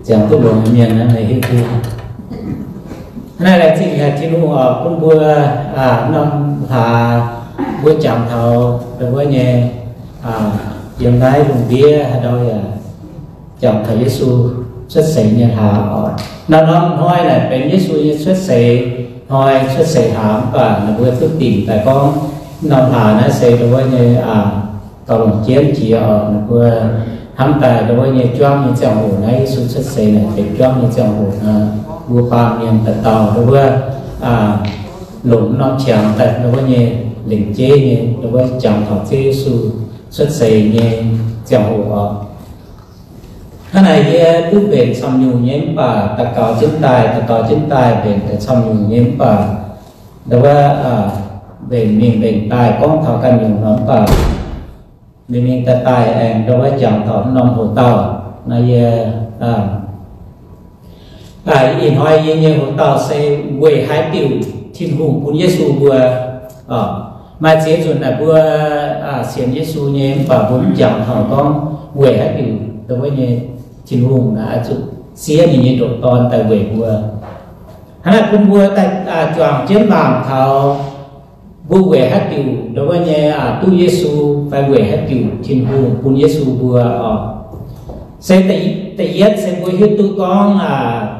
ziangh duqv longx nyei mienh naaiv hiuv duqv. Hnangv naaiv laengz zingh haic Tin-Hungh oc, bun mbuo norm hlaax mbuo jangx taux ndau wuov nyei, yiem naaiv lungh ndiev haaix ndau yaac jangx taux Yesu cuotv seix nyei hlaax oc. Naaiv norm hnoi naaic benx Yesu nyei cuotv seix hnoi, cuotv seix hlaax, mv baac ninh mbuo duqv dingc daaih gorngv norm hlaax naaiv se ndau wuov nyei gauh longc jienv jiex oc. Ninh mbuo hnamv daaih ndau wuov nyei juangv nyei ziangh hoc naaiv Yesu cuotv seix naaic benx juangv nyei ziangh hoc nor, mbuo baamh mienh daaih dauh ndau wuov longc norm qangx daaih ndau wuov nyei lengc jeiv nyei ndau wuov jangx taux Ziouv Yesu cuotv seix nyei ziangh hoc oc. Hnangv naaic yie duqv mbenc camv nyungc nyei mv baac daux gaux jienv daaih, daux gaux jienv daaih mbenc daaih camv nyungc nyei mv baac ndau wuov mbenc mingh mbenc daaih gorngv taux ganh nyungc nor mv baac mingh mingh daaih daaih aengx ndau wuov jangx taux norm hoc dauh naaiv yie ih hnoi yie nyei hoc dauh se weic haaix diuc Tin-Hungh bun Yesu mbuo. Maaih ziex nzunc naaic mbuo sienx Yesu nyei mv baac mbuo mv jangx taux gorngv weic haaix diuc ndau wuov nyei Tin-Hungh naaic oix zuqc siev ninh nyei ndoqc Dorn daaih weic mbuo. Hnangv naaic bun mbuo daaih juangc jienv mangc taux mbuo weic haaix diuc ndau wuov nyei duqv Yesu, fai weic haaix diuc Tin-Hungh bun Yesu mbuo oc. Se da'yietv se mbuo hiuv duqv gorngv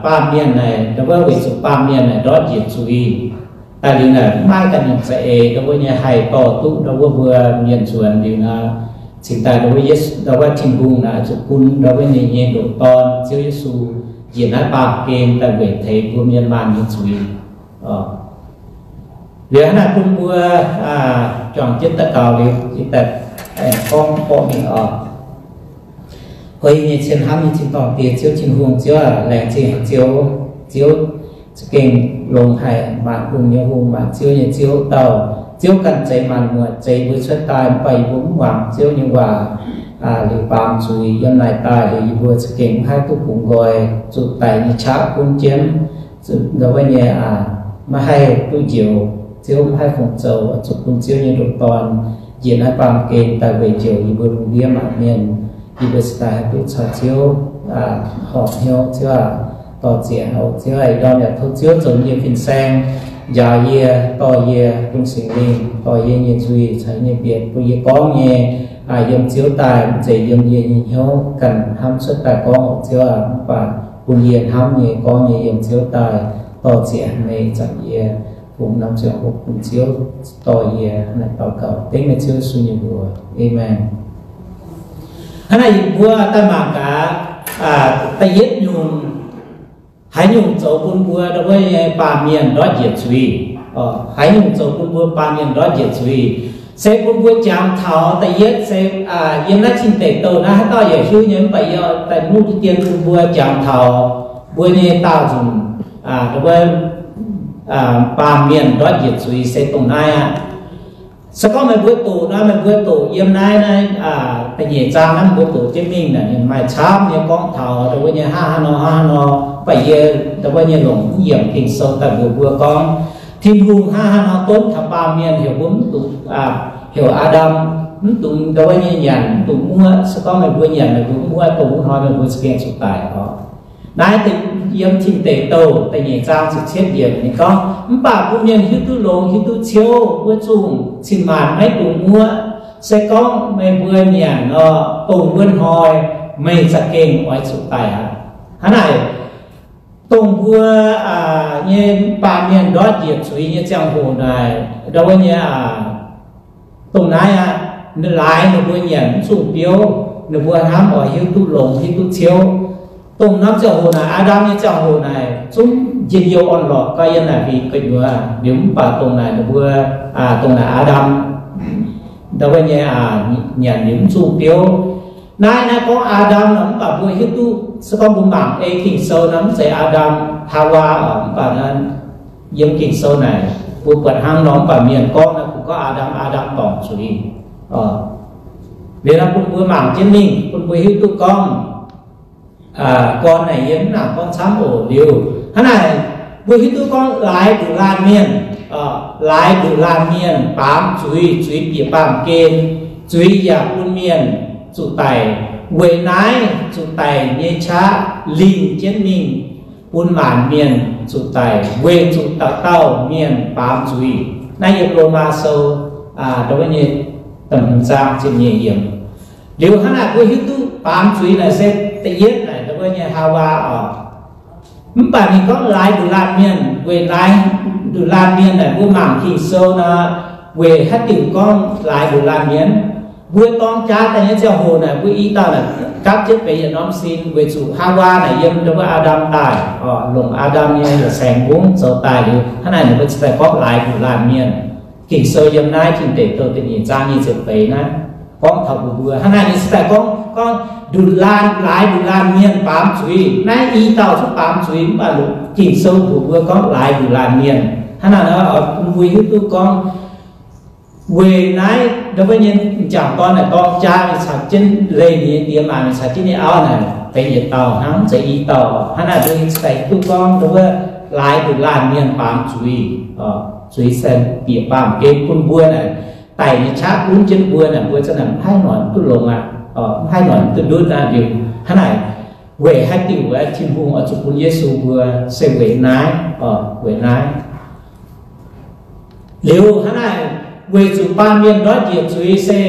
baamh mienh naaic ndau wuov weic zuqc baamh mienh naaic ndortv njiec zuiz daaih liuz naaic maiv ganh nyungc za'eix ndau wuov nyei haih dorh duqv ndau wuov mbuo mienh nzuonx liuz nor, cingx daaih ndau wuov Yesu, ndau wuov Tin-Hungh naaic zuqc bun ndau wuov ninh nyei ndoqc Dorn Ziouv Yesu njiec naaiv baamh gen daaih weic teix mbuo mienh maanh nyei zuiz. Liuz hnangv naaic bun mbuo juangc jienv daux gaux liuz, yie daaih aengx gorngv borqv mingh oc. O yie nyei cien hnamv nyei Tin-Dorngh Diex, Ziouv Tin-Hungh, Ziouv aac, laengz zingh haic Ziouv. Ziouv za'gengh longx haic, maanc hungh nyei Hungh, maanc ziouv nyei Ziouv, dauh Ziouv ganh zeix maanc muotc, zeix mbuo cuotv daaih, mv baac yie mbuo mv muangx Ziouv nyei waac, liuz baamz zuiz yiem naaic daaih, liuz yie mbuo za'gengh mv haih duqv bungx nqoi, zuqc daic nyei qaqv gunv jienv, zuqc ndau wuov nyei maiv haih duqv njoux, Ziouv mv haih fungc zoux, zuqc bun Ziouv nyei ndoqc Dorn njiec naaiv baamh gen daaih weic njoux yie mbuo lungh ndiev maanc mienh. Yie mbuo cingx daaih haih duqv caux Ziouv horpc hnyouv. Ziouv aac, dorh zieqc oc. Ziouv aac, ih ndorm yaac tov Ziouv zoux yie nyei fin-saeng, njaaux yie, dorh yie, bun Singx Lingh dorh yie nyei nzuih caux yie nyei mbietc, bun yie gorngv nyei yiem Ziouv daaih, mv zeiz yiem yie nyei hnyouv ganh hnamv cuotv daaih gorngv oc. Ziouv aac, mv baac bun yie hnamv nyei gorngv nyei yiem Ziouv daaih. Dorh zieqc meih zanc yie, fungx norm ziangh hoc bun Ziouv dorh yie. Naaiv daux gaux dengv meih Ziouv Yesu nyei mbuox. Aamen. Hnangv naaic yie mbuo daaih mangc gaax, da'yietv nyungc, haaix nyungc zoux bun mbuo ndau wuov nyei baamh mienh ndortv njiec zuiz? Haaix nyungc zoux bun mbuo baamh mienh ndortv njiec zuiz? Se bun mbuo jangx taux da'yietv se yiem naaiv cing-deic douh naaiv haaix dauh yaac hiuv nyei, mv baac yie daaih nuqv deix dien bun mbuo jangx taux mbuo nyei daauh nzunc ndau wuov baamh mienh ndortv njiec zuiz se dongh naaiv aqv. Se gorngv meih mbuo doqc nor, meih mbuo doqc yiem naaiv, naaiv da'nyeic zaang naaiv, mbuo doqc jienv mingh naaic, ninh maaih camv nyei gorngv taux ndau wuov nyei hnangv haaix nor hnangv haaix nor. Mv baac yie ndau wuov nyei longc mv yiemc Ging-Sou daaih mbuox mbuo gorngv, Tin-Hungh hnangv haaix nor donv taux baamh mienh heuc mbuo mv dungx, heuc Aa^ndam mv dungx ndau wuov nyei nyanc, mv dungx muoqv. Se gorngv meih mbuo nyanc, meih mbuo muoqv, dongh wuov hnoi meih mbuo za'gengh zuqc daic oc. Naaiv yiem Tin Deic Douh da'nyeic zaang ziepc cietv yiemc ninh gorngv, mv baac bun mienh hiuv duqv longx hiuv duqv ciouv wuov zungh cin-maanc maiv dungx muoqv. Se gorngv meih mbuo nyanc nor, dongh wuov hnoi meih za'gengh oix zuqc daic aqv. Hnangv naaic, dongh mbuo nyei baamh mienh ndortv njiec zuiz nyei ziangh hoc naaic, ndau wuov nyei aac, dongh naaiv aqv, laaix ninh mbuo nyanc mv zungh biouv, ninh mbuo hnamv oix hiuv duqv longx hiuv duqv ciouv. Dongh norm ziangh hoc naaic, Aa^ndam nyei ziangh hoc naaic, zungv njien-youh orn-lorqc gau yiem naaic huingx gu'nyuoz liuz, mv baac dongh naaic ninh mbuo, dongh naaic Aa^ndam ndau wuov nyei nyanc liuz mv zungh biouv. Naaiv, naaiv gorngv Aa^ndam nor, mv baac mbuo hiuv duqv, se gorngv mbuo mangc ei Ging-Sou nor, mv zeiz Aa^ndam, Haawaa oc. Mv baac yiem Ging-Sou naaic mbuo buatc hnangv nor, mv baac mienh gorngv naaiv, gorngv Aa^ndam, Aa^ndam dorngc zuiz. Liuz nor bun mbuo mangc jienv mingh, bun mbuo hiuv duqv gorngv, gorn naaic yie mv nangc gorngv camv oc. Liuz hnangv naaic, mbuo hiuv duqv gorngv laaix nduqc laanh mienh, laaix nduqc laanh mienh baamz zuiz, zuiz bieqc baamh gen, zuiz yaac bun mienh zuqc daic. Weic naaiv zuqc daic nyei qaqv lingh jienv mingh bun maanc mienh zuqc daic, weic zuqc dauh dauh mienh baamz zuiz. Naaiv yiem Lomaa Sou, aa, wuov nyei, da'hmz zaang ziepc nyeic yiemc. Liuz hnangv naaic mbuo hiuv duqv baamz zuiz naaic se da'yietv naaic wuov nyei Haawaa oc. Mv baac ninh gorngv laaix nduqc laanh mienh, weic laaix nduqc laanh mienh naaic mbuo mangc Ging-Sou nor, weic haaix diuc gorngv laaix nduqc laanh mienh? Mbuo dorng jaax daaih nyei ziangh hoc naaic mbuo i dauh naaic gapv jienv benx yietc norm sin, weic zuqc Haawaa naaic yiem ndau wuov Aa^ndam daaih, longc Aa^ndam nyei saeng-mbungv zoux daaih liuz, hnangv naaic ninh mbuo cingx daaih gorngv laaix nduqc laanh mienh. Ging-Sou yiem naaiv Tin Deic Douh da'nyeic zaang nyic ziepc feix naaiv gorngv taux mbuo, hnangv naaiv ninh cingx daaih gorngv, gorngv nduqc laanh, laaix nduqc laanh mienh baamz zuiz. Naaiv i dauh zungv baamz zuiz, mv baac Ging-Sou mbuox mbuo gorngv laaix nduqc laanh mienh. Hnangv naaic nor, mbuo hiuv duqv gorngv weic naaiv ndau wuov nyei m'jangc dorn naaic dorng jaax mingh caux jienv leih ninh nyei diex maac, mingh caux jienv ninh auv naaic benx yietc dauh hnangv, mv zeiz i dauh. Hnangv naaic mbuo cingx daaih hiuv duqv gorngv ndau wuov laaix nduqc laanh mienh baamz zuiz, zuiz se bieqc baamh gen bun mbuo naaic, daic nyei qaqv gunv jienv mbuo naaic, mbuo za'naaic mv haih noic duqv longx aqv, mv haih noic duqv ndutv aqv. Liuz hnangv naaic, weic haaix diuc Tin-Hungh oix zuqc bun Yesu mbuo? Se weic naaiv, weic naaiv. Liuz hnangv naaic, weic zuqc baamh mienh ndortv njiec zuiz se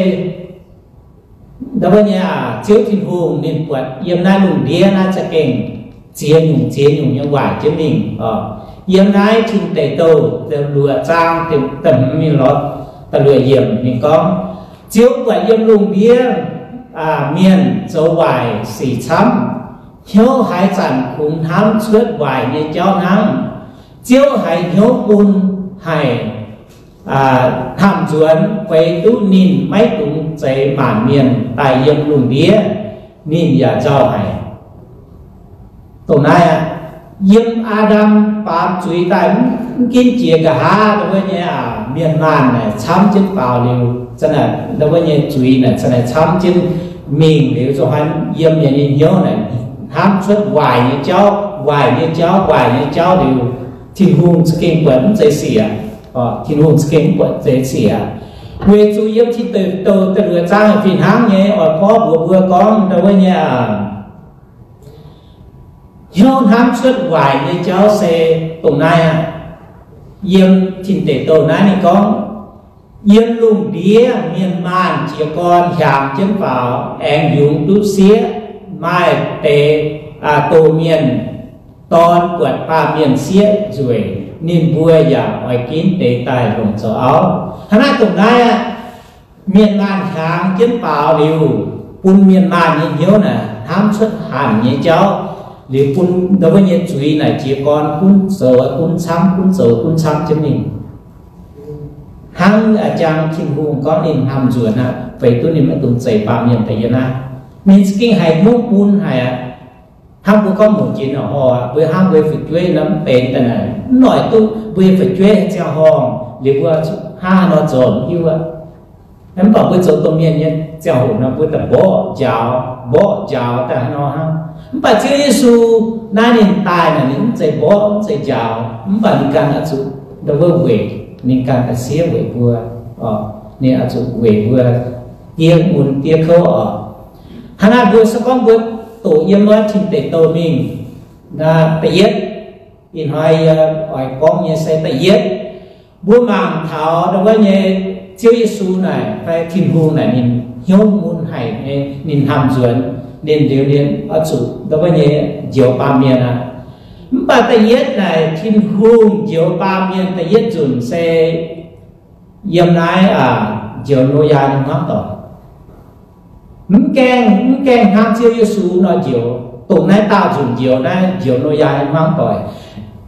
ndau wuov nyei aac, Ziouv Tin-Hungh ninh buatc yiem naaiv lungh ndiev naaiv za'gengh ziex nyungc ziex nyungc nyei waaic jienv mingh oc. Yiem naaiv Tin Deic Douh da'luoqc zaang da'hmz mingh lorz da'luoqc yiemc ninh gorngv, Ziouv buatc yiem lungh ndiev mienh zoux waaic sic camv, hnyouv haaix zanc kungx hnamv cuotv waaic nyei jauv hnangv. Ziouv haiz hnyouv bun haic, hnamv nzuonx feix duqv ninh maiv dungx zeix maanc mienh daaih yiem lungh ndiev, ninh yaac nzauh haic. Dongh naaiv aqv, yiem Aa^ndam baamz zuiz daaih mv ginv jiex nqa'haav wuov nyei aac, mienh maanh naaic camv jienv faaux liuz, za'naaic wuov nyei zuiz naaic za'naaic camv jienv mingh liuz, zuqc hnoi yiem nyei hnyouv naaic hnamv cuotv waaic nyei jauv, waaic nyei jauv, waaic nyei jauv liuz, Tin-Hungh za'gengh buatc mv zeiz siec. Tin-Hungh za'gengh mv buatc zeiz siec. Weic zuqc yiem Tin Deic Douh da'luoqc zaang fih hnangv nyei oix gorngv mbuox mbuo gorngv ndau wuov nyei aac, hnyouv hnamv cuotv waaic nyei jauv se dongh naaiv aqv. Yiem Tin Deic Douh naaiv ninh gorngv, yiem lungh ndiev mienh maanh jiez gorn hiaangx jienv faaux, aengx yungz duqv sieqv. Maaih deix doz mienh dorn buatc baamh mienh sieqv nzueic, ninh mbuo yaac oix ginv deix daaih longc zoux auv. Hnangv naaiv dongh naaiv aqv, mienh maanh hiaangx jienv faaux liuz, bun mienh maanh nyei hnyouv naaic hnamv cuotv hanc nyei jauv, liuz bun ndau wuov nyei zuiz naaic jiez gorn gunv zoux gunv camv, gunv zoux gunv camv jienv mingh. Hnangv a'jang Tin-Hungh gorngv ninh hnamv nzuonx aqv, feix duqv ninh maiv dungx zeix baamh mienh daaih yiem naaiv. Ninh za'gengh haiz hnyouv bun haic aqv. Hnangv mbuo gorngv muoc jiex norqc horngh, mbuo hnamv mbuo nyei fu'jueiv nor mv benx daaih naaic, mv noic duqv mbuo nyei fu'jueiv ziangh horngh liuz mbuo hnangv haaix nor zoux mv hiuv aqv. Mv baac mbuo zoux domh mienh nyei ziangh hoc nor mbuo daaih mborqv njaaux, mborqv njaaux daaih haaix nor hnangv. Mv baac Ziouv Yesu naaiv ninh daaih naaic ninh mv zeiz mborqv mv zeiz njaaux, mv baac ninh ganh oix zuqc ndau wuov weic, ninh ganh daaih siev weic mbuo, ninh oix zuqc weic mbuo diev mun diev kouv oc. Hnangv naaiv mbuo se gorngv mbuo doqc yiem wuov Tin Deic Douh mingh, da'yietv, ih hnoi yie oix gorngv nyei se da'yietv, mbuo mangc taux ndau wuov nyei Ziouv Yesu naaic fai Tin-Hungh naaic ninh hnyouv mun haic nyei, ninh hnamv nzuonx, ninh liuz ninh oix zuqc ndau wuov nyei njoux baamh mienh aqv. Mv baac da'yietv naaic Tin-Hungh njoux baamh mienh da'yietv nzunc se yiem naaiv aac, njoux Noyaa nyei hmuangv doic. Mv gaengh, mv gaengh hnangv Ziouv Yesu nor njoux, dongh naaiv daauh nzunc njoux naaiv, njoux Noyaa nyei hmuangv doic.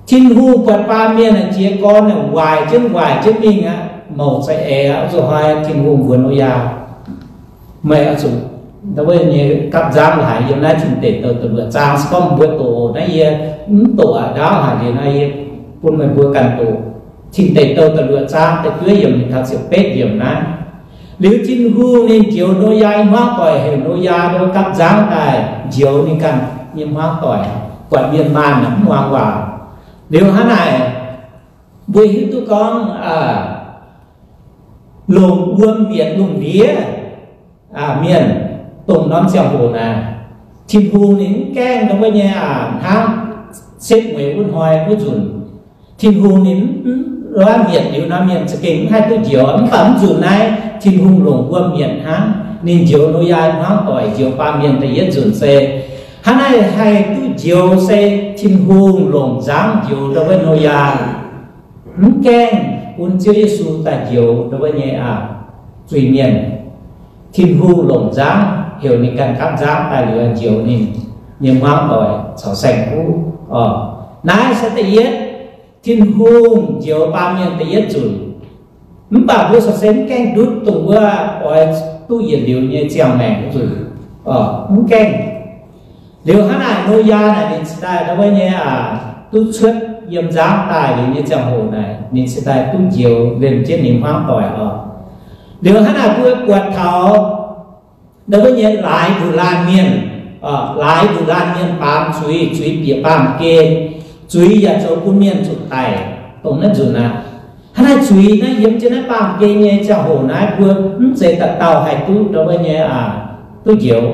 Tin-Hungh buatc baamh mienh naaic jiez gorn naaic waaic jienv waaic jienv mingh aqv, mouc za'eix aqv. Zuqc hnoi Tin-Hungh mbuox Noyaa, meih oix zuqc ndau wuov nyei gapv nzangv haic. Yiem naaiv Tin Deic Douh da'luoqc zaang se gorngv mbuo doqc naaiv, yie mv doqc aqv, ndaauv haic liuz naaiv yie bun meih mbuo ganh doqc. Tin Deic Douh da'luoqc zaang da'juov yiemc mingh taux ziepc betv yiemc naaiv. Liuz Tin-Hungh ninh njoux Noyaa nyei hmuangv doic, heuc Noyaa ndau wuov gapv nzangv daaih njoux ninh ganh nyei hmuangv doic, buatc mienh maanh mv muangx waac. Liuz hnangv naaic, mbuo hiuv duqv gorngv, longc wuom mbietc lungh ndiev mienh, dongh norm ziangh hoc naaic, Tin-Hungh ninh mv gaengh ndau wuov nyei aac hnangv setv mueiz wuov hnoi wuov nzunc. Tin-Hungh ninh mv, mv, mietc liuz norm mienh za'gengh mv haih duqv njoux, mv baac mv nzunc naaiv Tin-Hungh longc wuom mietc hnangv. Ninh njoux Noyaa hmuangv doic, njoux baamh mienh da'yietv nzunc se, hnangv naaiv haih duqv njoux se Tin-Hungh longc nzangv njoux ndau wuov Noyaa, mv gaengh bun Ziouv Yesu daaih njoux ndau wuov nyei aac zuiz-mienh. Tin-Hungh longc nzangv, heuc ninh ganh gapv nzangv daaih liuz njoux ninh nyei hmuangv doic caux saeng-kuv oc. Naaiv se da'yietv, Tin-Hungh njoux baamh mienh da'yietv nzunc. Mv baac mbuo corc se mv gaengh ndutv dongh wuov oix duqv yietc liuz nyei ziangh maengc nzunc oc, mv gaengh. Liuz hnangv naaic Noyaa naaic ninh cingx daaih ndau wuov nyei aac duqv cuotv yiem nzangv daaih liuz nyei ziangh hoc naaic ninh cingx daaih duqv njoux liemh jienv ninh hmuangv doic oc. Liuz hnangv naaic mbuo buatc taux ndau wuov nyei laaix nduqc laanh mienh, laaix nduqc laanh mienh baamz zuiz, zuiz bieqc baamh gen, zuiz yaac zoux bun mienh zuqc daic, dongh naaiv nzunc aqv. Hnangv naaiv zuiz naaiv yiem jienv naaiv baamh gen nyei ziangh hoc naaiv mbuo mv zeiz dauh dauh haih duqv ndau wuov nyei aac duqv njoux,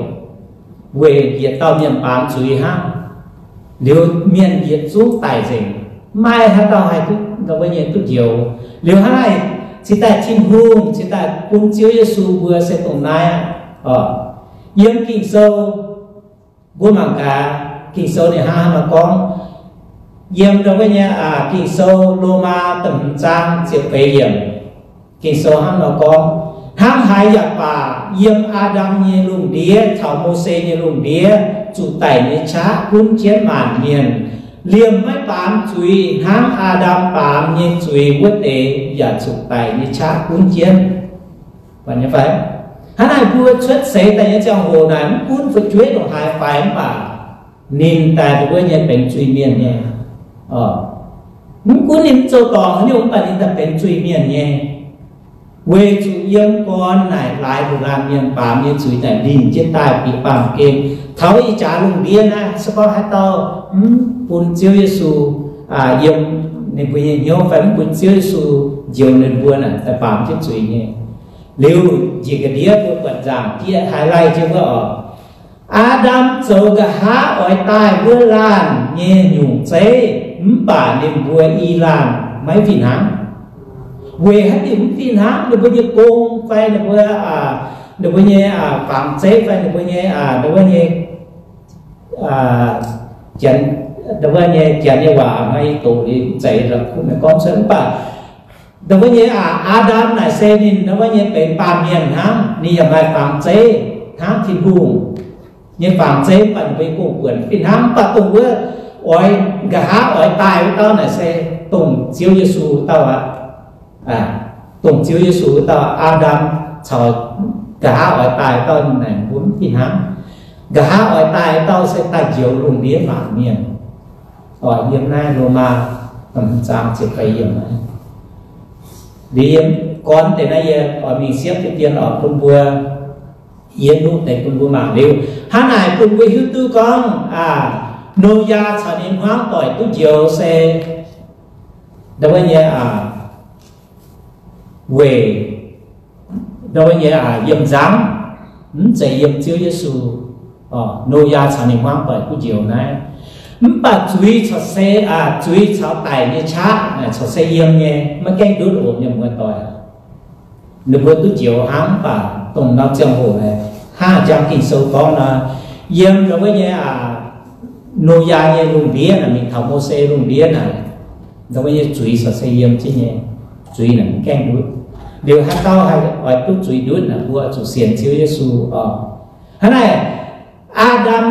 weic yietc dauh mienh baamz zuiz hnangv. Liuz mienh yietc zungv daic nzengc, maiv maaih haaix dauh haih duqv ndau wuov nyei duqv njoux. Liuz hnangv naaic cingx daaih Tin-Hungh cingx daaih bun Ziouv Yesu mbuo se dongh naaiv aqv. Yiem Ging-Sou mbuo mangc gaax, Ging-Sou ninh hnangv haaix nor gorngv. Yiem ndau wuov nyei aac Ging-Sou Lomaa da'hmz zaang ziepc feix yiemc, Ging-Sou hnangv nor gorngv, hnangv haaix yaac baac, yiem Aa^ndam nyei lungh ndiev taux Mose nyei lungh ndiev zuqc daic nyei qaqv gunv jienv maanc mienh, liemh maiv baamz zuiz hnangv Aa^ndam baamz nyei zuiz wuov deix yaac zuqc daic nyei qaqv gunv jienv. Hnangv naaic mbuo cuotv seix daaih nyei ziangh hoc naaic mv gunv fu'jueiv ndongc haaix faix mv baac ninh daaih ndau wuov nyei benx zuiz-mienh nyei. Mv gunv ninh mv zoux dorngc haaix nyungc mv baac ninh daaih benx zuiz-mienh nyei. Weic zuqc yiem gorn naaic laaix nduqc laanh mienh baamz nyei zuiz naaic lingh jienv daaih bieqc baamh gen. Taux ih jaax lungh ndiev naaiv se gorngv haaix dauh mv bun Ziouv Yesu yiem ninh mbuo nyei hnyouv fai mv bun Ziouv Yesu njoux ninh mbuo naaic daaih baamz jienv zuiz nyei. Liuz njiec ga'ndiev mbuo buatc nzaangc jieqv haiz laih jienv wuov oc. Aa^ndam zoux nqa'haav oix daaih wuov laanh nyei nyungc zeiv, mv baac ninh mbuo i laanh maiv fih hnangv. Weic haaix diuc mv fih hnangv? Ninh mbuo nyei gong fai ninh mbuo, ninh mbuo nyei fangx zeiv fai ninh mbuo nyei, wuov nyei, wuov nyei janx nyei waac maaih i doqc liuz mv zeiz la'kuqv meih gorngv cuotv mv baac ndau wuov nyei aac, Aa^ndam naaic se ninh ndau wuov nyei benx baamh mienh hnangv, ninh yaac maaih fangx zeiv hnangv Tin-Hungh nyei fangx zeiv, mv baac ninh mbuo nyei gong-buonc fih hnangv. Mv baac dongh wuov oix nqa'haav oix daaih wuov dauh naaic se dongh Ziouv Yesu wuov dauh aqv. Dongh Ziouv Yesu wuov dauh, Aa^ndam caux nqa'haav oix daaih dauh naaic mbuo mv fih hnangv. Nqa'haav oix daaih dauh se daaih njoux lungh ndiev maanc mienh. Oc, yiem naaiv Lomaa zaang ziepc feix yiemc naaiv. Liuz yiem gorn deix naaiv yie oix mingh siepv deix dien oc bun mbuo, yie nuqv deix bun mbuo mangc liuz. Hnangv naaic bun mbuo hiuv duqv gorngv, Noyaa caux ninh hmuangv doic duqv njoux se ndau wuov nyei, weic ndau wuov nyei, yiem nzangv, mv zeiz yiem Ziouv Yesu. Noyaa caux ninh hmuangv doic duqv njoux naaiv. Mv baac zuiz corc se, zuiz caux daic nyei qaqv corc se yiem nyei, maiv gaengh ndutv oc, mienh muoz doic. Ninh mbuo duqv njoux hnangv, mv baac dongh norm ziangh hoc naaic, hnangv jang Ging-Sou gorngv nor, yiem ndau wuov nyei, Noyaa nyei lungh ndiev naaic mingh taux Mose lungh ndiev naaic, ndau wuov nyei zuiz corc se yiem jienv nyei. Zuiz naaic mv gaengh ndutv. Liuz haaix dauh haih oix duqv zuiz ndutv naaic, mbuo zuqc sienx Ziouv Yesu oc. Hnangv naaic, Aa^ndam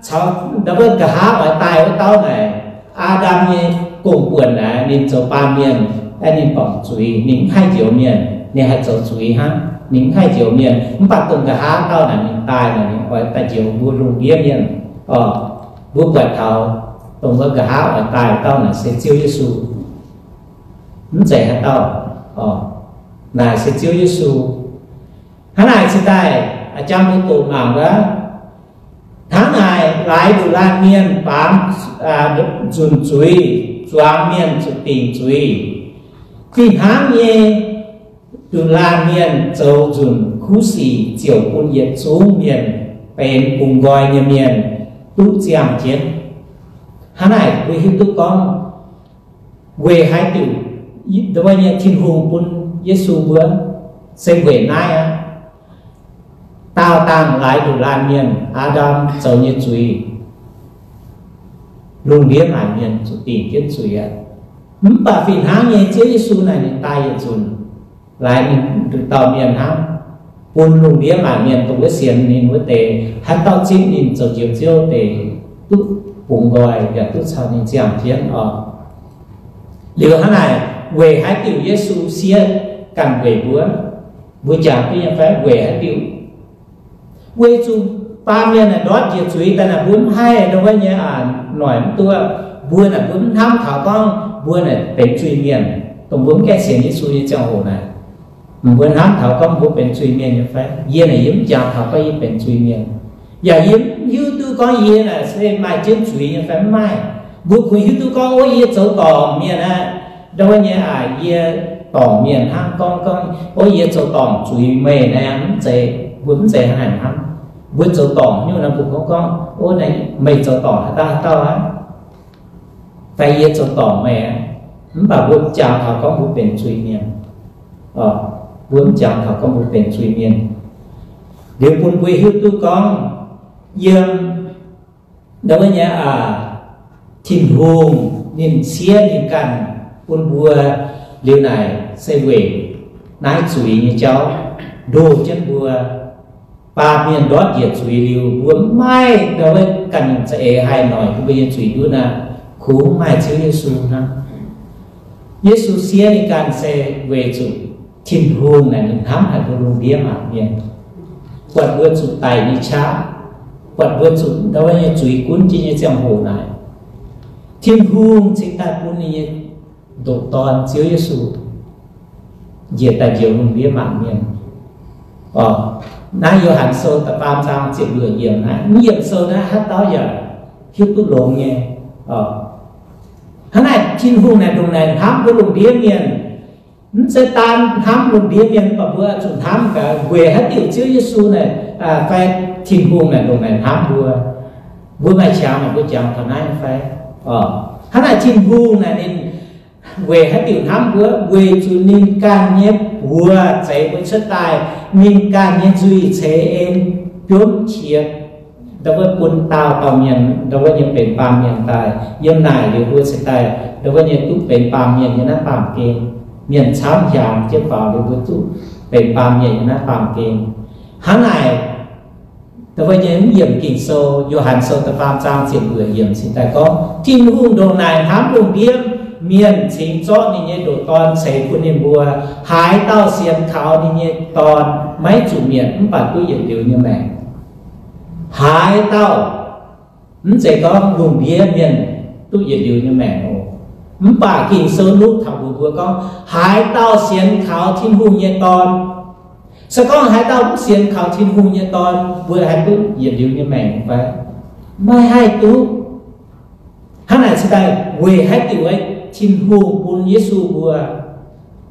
caux ndau wuov nqa'haav oix daaih wuov dauh naaic, Aa^ndam nyei gong-buonc naaic, ninh zoux baamh mienh, aeqv, ninh dorngc zuiz, ninh mv haih njoux mienh, ninh haih zoux zuiz hnangv, ninh mv haih njoux mienh. Mv baac dongh nqa'haav dauh naaic ninh daaih naaic, ninh oix daaih njoux mbuo lungh ndiev mienh oc. Mbuo buatc taux dongh wuov nqa'haav oix daaih dauh naaic se Ziouv Yesu, mv zeiz haaix dauh oc. Naaic se Ziouv Yesu. Hnangv naaic cingx daaih, a'jang mbuo doqc mangc wuov, hnangv naaic laaix nduqc laanh mienh baamz nzunc zuiz, zuangx mienh zuqc dingc zuiz. Fih hnangv nyei, nduqc laanh mienh zoux nzunc kuv sic ziouc bun yietc zungv mienh benx bungx nqoi nyei mienh duqv ziangh jienv. Hnangv naaic mbuo hiuv duqv gorngv weic haaix diuc, wuov nyei Tin-Hungh bun Yesu mbuo se weic naaiv aqv. Daauh dangh laaix nduqc laanh mienh, Aa^ndam zoux nyei zuiz, lungh ndiev maanc mienh zuqc dingc jienv zuiz aqv. Mv baac fih hnangv nyei Ziouv Yesu naaic ninh daaih yietc nzunc laaix ninh nduqc dauh mienh hnangv, bun lungh ndiev maanc mienh dongh wuov sienx ninh wuov deix, haaix dauh zipv ninh zoux Njoux Ziouv deix, duqv bungx nqoi yaac duqv caux ninh ziangh jienv oc. Liuz hnangv naaic, weic haaix diuc Yesu siev ganh weic mbuo? Mbuo jangx duqv nyei fai weic haaix diuc? Weic zuqc baamh mienh naaic ndortv njiec zuiz daaih naaic, mbuo mv haih ndongc wuov nyei aac noic mv duqv. Mbuo naaic mbuo mv hnamv taux gorngv mbuo naaic benx zuiz-mienh, dongh mbuo mv gaengh sienx Yesu nyei ziangh hoc naaic. Mbuo hnamv taux gorngv mbuo benx zuiz-mienh nyei fai? Yie naaic yie mv jangx taux gorngv yie benx zuiz-mienh, yaac yie mv hiuv duqv gorngv yie naaic se maaih jienv zuiz nyei fai mv maaih. Mbuo kungx hiuv duqv gorngv, ov, yie zoux dorngc mienh aqv. Ndongc wuov nyei aac, yie dorngc mienh hnangv, gorngv gorngv, ov, yie zoux dorngc zuiz meih naaic, mv zeiz, mbuo mv zeiz hnangv naaic hnamv. Mbuo zoux dorngc nyungc naaic mbuo kungx gorngv, ov, meih zoux dorngc haaix dauh haaix dauh aqv, fai yie zoux dorngc meih aqv. Mv baac mbuo mv jangx taux gorngv mbuo benx zuiz-mienh. Mbuo mv jangx taux gorngv mbuo benx zuiz-mienh. Liuz bun mbuo hiuv duqv gorngv yiem ndongc wuov nyei aac, Tin-Hungh ninh siev ninh ganh bun mbuo liuz naaic se weic naaiv zuiz nyei jauv ndoh jienv mbuo. Baamh mienh ndortv njiec zuiz liuz, mbuo mv maaih ndongc wuov ganh za'eix haih noic bun mbuo nyei zuiz ndutv aqv. Kungx maaih Ziouv Yesu hnangv. Yesu siev ninh ganh se weic zuqc Tin-Hungh naaic ninh hnamv haic mbuo lungh ndiev maanc mienh, buatc mbuo zuqc daic nyei qaqv, buatc mbuo zuqc ndongc wuov nyei zuiz gunv jienv nyei ziangh hoc naaic, Tin-Hungh cingx daaih bun ninh nyei ndoqc Dorn, Ziouv Yesu, njiec daaih njoux lungh ndiev maanc mienh. Orqc, naaiv Yo^han Sou da'faam zaang ziepc luoqc yiemc naaiv, mv yiemc sou naaiv haaix dauh yaac hiuv duqv longx nyei. Orqc, hnangv naaic Tin-Hungh naaic ndongc naaic hnamv mbuo lungh ndiev mienh. Mv zeiz daan hnamv lungh ndiev mienh, mv baac mbuo zuqc hnamv gaax weic haaix diuc Ziouv Yesu naaic, fai Tin-Hungh naaic ndongc naaic hnamv mbuo. Mbuo maaih qangx naaic mbuo jangx taux naaiv fai? Orqc, hnangv naaic Tin-Hungh naaic ninh weic haaix diuc hnamv mbuo? Weic zuqc ninh ganh nyei buoz zeix mbuo cuotv daaih, ninh ganh nyei nzuih ceix en biomv qiex, ndau wuov bun dauh dauh mienh ndau wuov nyei benx baamh mienh daaih. Yiem naaic liuz mbuo cingx daaih ndau wuov nyei duqv benx baamh mienh nyei naaiv baamh gen. Mienh camv hiaangx jienv faaux liuz mbuo duqv benx baamh mienh nyei naaiv baamh gen. Hnangv naaic, ndau wuov nyei mv yiemc Ging-Sou, Yo^han Sou da'faam zaang ziepc luoqc yiemc cingx daaih gorngv, Tin-Hungh ndongc naaic hnamv lungh ndiev mienh cingx zorqv ninh nyei ndoqc Dorn ceix bun ninh mbuo. Haaix dauh sienx kaux ninh nyei Dorn maiv zuqc mietc, mv baac duqv yietc liuz nyei maengc. Haaix dauh, mv zeiz gorngv lungh ndiev mienh duqv yietc liuz nyei maengc oc. Mv baac Ging-Sou Luk taux mbuox mbuo gorngv, haaix dauh sienx kaux Tin-Hungh nyei Dorn. Se gorngv haaix dauh mv sienx kaux Tin-Hungh nyei Dorn, mbuo haih duqv yietc liuz nyei maengc fai? Maiv haih duqv. Hnangv naaic cingx daaih weic haaix diuc Tin-Hungh bun Yesu mbuo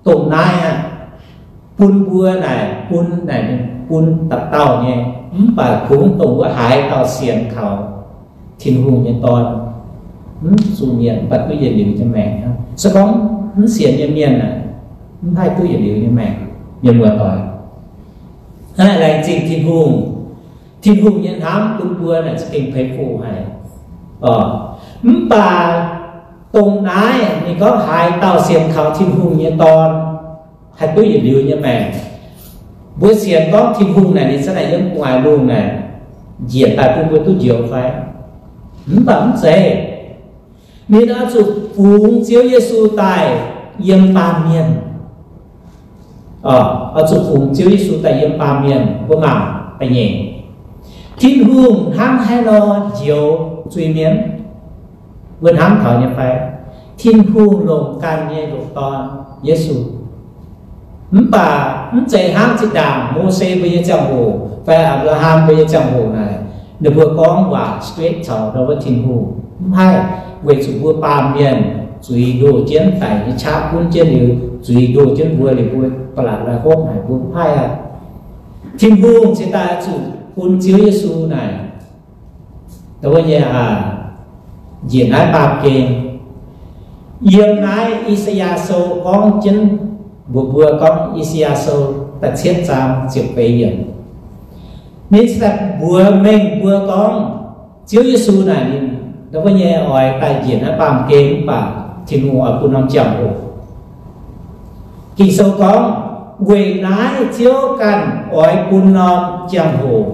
dongh naaiv aqv, bun mbuo naaic, bun naaic, bun dauh dauh nyei, mv baac kungx dongh wuov haaix dauh sienx kaux Tin-Hungh nyei Dorn, mv zuqc mietc, mv baac duqv yietc liuz nyei maengc hnangv. Se gorngv mv sienx nyei mienh aeqv, mv haih duqv yietc liuz nyei maengc. Mienh muoz-doic, hnangv naaic laengz zingh Tin-Hungh. Tin-Hungh nyei hnamv bun mbuo naaic za'gengh peix fuc haic. Mv baac dongh naaiv ninh gorngv haaix dauh sienx kaux Tin-Hungh nyei Dorn haih duqv yietc liuz nyei maengc. Mbuo sienx gorngv Tin-Hungh naaic ninh za'naaic yiem gu'nguaaic lungh naaic njiec daaih bun mbuo duqv njoux fai? Mv baac mv zeiz. Ninh oix zuqc fungx Ziouv Yesu daaih yiem baamh mienh. Oix zuqc fungx Ziouv Yesu daaih yiem baamh mienh, mbuo mangc da'nyeic. Tin-Hungh hnangv haaix nor njoux zuiz-mienh? Mbuo hnamv taux nyei fai? Tin-Hungh longc ganh nyei ndoqc Dorn, Yesu. Mv baac mv zeiz hnangv zinh ndaangc Mose mbuo nyei ziangh hoc fai Apc^laa^ham mbuo nyei ziangh hoc naaic, ninh mbuo gorngv waac straight caux ndau wuov Tin-Hungh. Mv haih, weic zuqc mbuo baamh mienh zuiz ndoh jienv, daic nyei qaqv gunv jienv liuz, zuiz ndoh jienv mbuo liuz, mbuo ba'laqc lai hopv haic, mbuo mv haih aqv. Tin-Hungh cingx daaih zuqc bun Ziouv Yesu naaic, wuov nyei, njiec naaiv baamh gen. Yiem naaiv I^saa^yaa Sou gorngv jienv mbuox mbuo, gorngv I^saa^yaa Sou da'cietv zaang ziepc feix yiemc, ninh mbuox mengh mbuo gorngv Ziouv Yesu naaic ninh wuov nyei oix daaih njiec naaiv baamh gen mv baac Tin-Hungh oix bun norm ziangh hoc. Ging-Sou gorngv, weic naaiv Ziouv ganh oix bun norm ziangh hoc,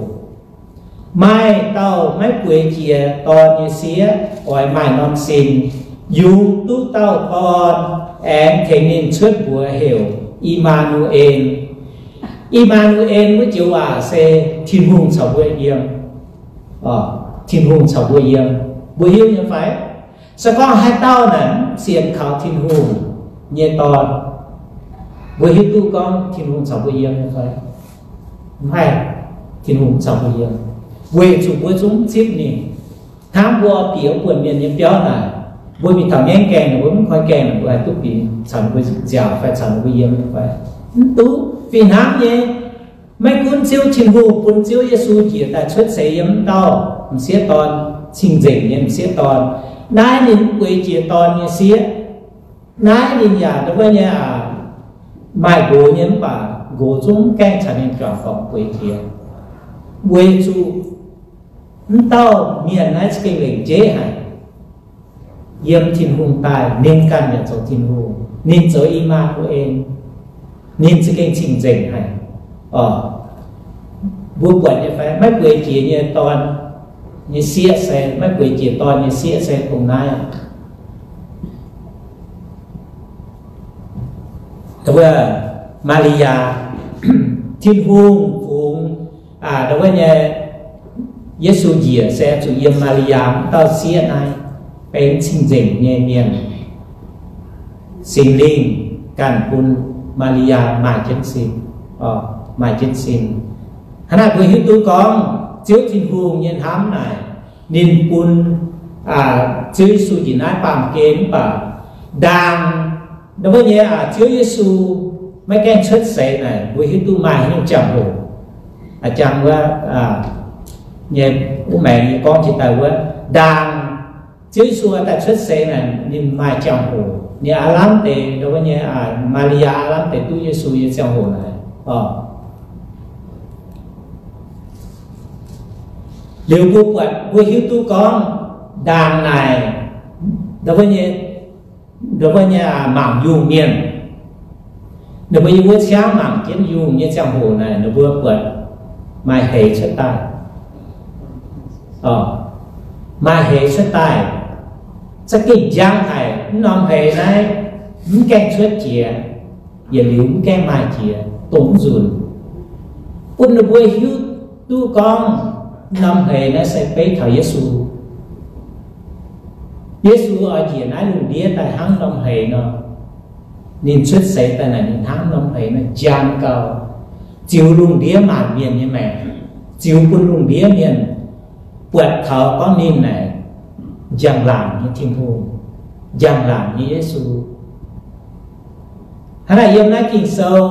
maaih dauh maiv bueix jiex dorn nyei sieqv oix maaih norm sin, yungz duqv dauh dorn, aengx tengx ninh cuotv mbuox heuc I^maa^nu^en. I^maa^nu^en wuov joux waac se Tin-Hungh caux mbuo yiem. Tin-Hungh caux mbuo yiem. Mbuo hiuv nyei fai? Se gorngv haaix dauh naaic mv sienx kaux Tin-Hungh nyei Dorn, mbuo hiuv duqv gorngv Tin-Hungh caux mbuo yiem nyei fai? Mv haih. Tin-Hungh mv caux mbuo yiem, weic zuqc mbuo zungv mv zipv ninh. Hnangv mbuo bieqc wuov buonc mienh nyei biauv naaic, mbuo mingh taux ngaengv gaengh, mbuo mv koi gaengh, mbuo haih duqv bieqc caux ninh mbuo nziaauc fai caux ninh mbuo yiem nyei fai? Mv duqv. Fih hnangv nyei, maiv gunv Ziouv Tin-Hungh bun Ziouv Yesu njiec daaih cuotv seix yiem wuov dauh m'sieqv dorn, cing-nzengc nyei m'sieqv dorn, naaiv ninh mv bueix jiex dorn nyei sieqv. Naaiv ninh yaac wuov nyei aac, maaih nqox nyei mv baac nqox zungv mv gaengh caux ninh juangc dorngc bueix jiex, weic zuqc mv dauh mienh naaiv za'gengh lengc jeiv haic. Yiem Tin-Hungh daaih, ninh ganh yaac zoux Tin-Hungh. Ninh zoux I^maa^nu^en. Ninh za'gengh cing-nzengc haic. Mbuo buatc nyei fai? Maiv bueix jiex nyei dorn nyei sieqv se, maiv bueix jiex dorn nyei sieqv se dongh naaiv aqv. Wuov Maa^li^yaa, Tin-Hungh fungx wuov nyei Yesu njiec se zuqc yiem Maa^li^yaa wuov dauh sieqv naaiv, benx cing-nzengc nyei mienh. Singx Lingh ganh bun Maa^li^yaa maaih jienv sin, maaih jienv sin. Hnangv naaic mbuo hiuv duqv gorngv Ziouv Tin-Hungh nyei hnamv naaic, ninh bun Ziouv Yesu njiec naaiv baamh gen mv baac ndaangc wuov nyei Ziouv Yesu maiv gaengh cuotv seix naaic, mbuo hiuv duqv maaih haaix nyungc ziangh hoc. Jangx wuov nyei, wuov maengx nyei gorngv jiex daaih wuov, ndaangc Ziouv Yesu daaih cuotv seix naaic, ninh maaih ziangh hoc. Ninh aav lamh deix wuov nyei, Maa^li^yaa aav lamh deix duqv Yesu nyei ziangh hoc naaic. Liuz mbuo buatc, mbuo hiuv duqv gorngv ndaangc naaic, wuov nyei, wuov nyei mangc yungh mienh, ninh mbuo yiem wuov ciangv mangc jienv yungh nyei ziangh hoc naaic, ninh mbuo buatc maaih heix cuotv daaih. Maaih heix cuotv daaih, za'gengh njang haic. Mv norm heix naaiv mv gaengh cuotv jiex, yietc liuz mv gaengh maaih jiex, dongh mv nzunc. Bun ninh mbuo hiuv duqv gorngv mv norm heix naaiv se beiv taux Yesu. Yesu oix njiec naaiv lungh ndiev daaih hnangv norm heix nor. Ninh cuotv seix daaih naaic, ninh hnangv norm heix nor njang gau, ziux lungh ndiev maanc mienh nyei maengc, ziux bun lungh ndiev mienh buatc taux gorngv ninh naaic njang-laangc nyei Tin-Hungh, njang-laangc nyei Yesu. Hnangv naaic yiem naaiv Ging-Sou,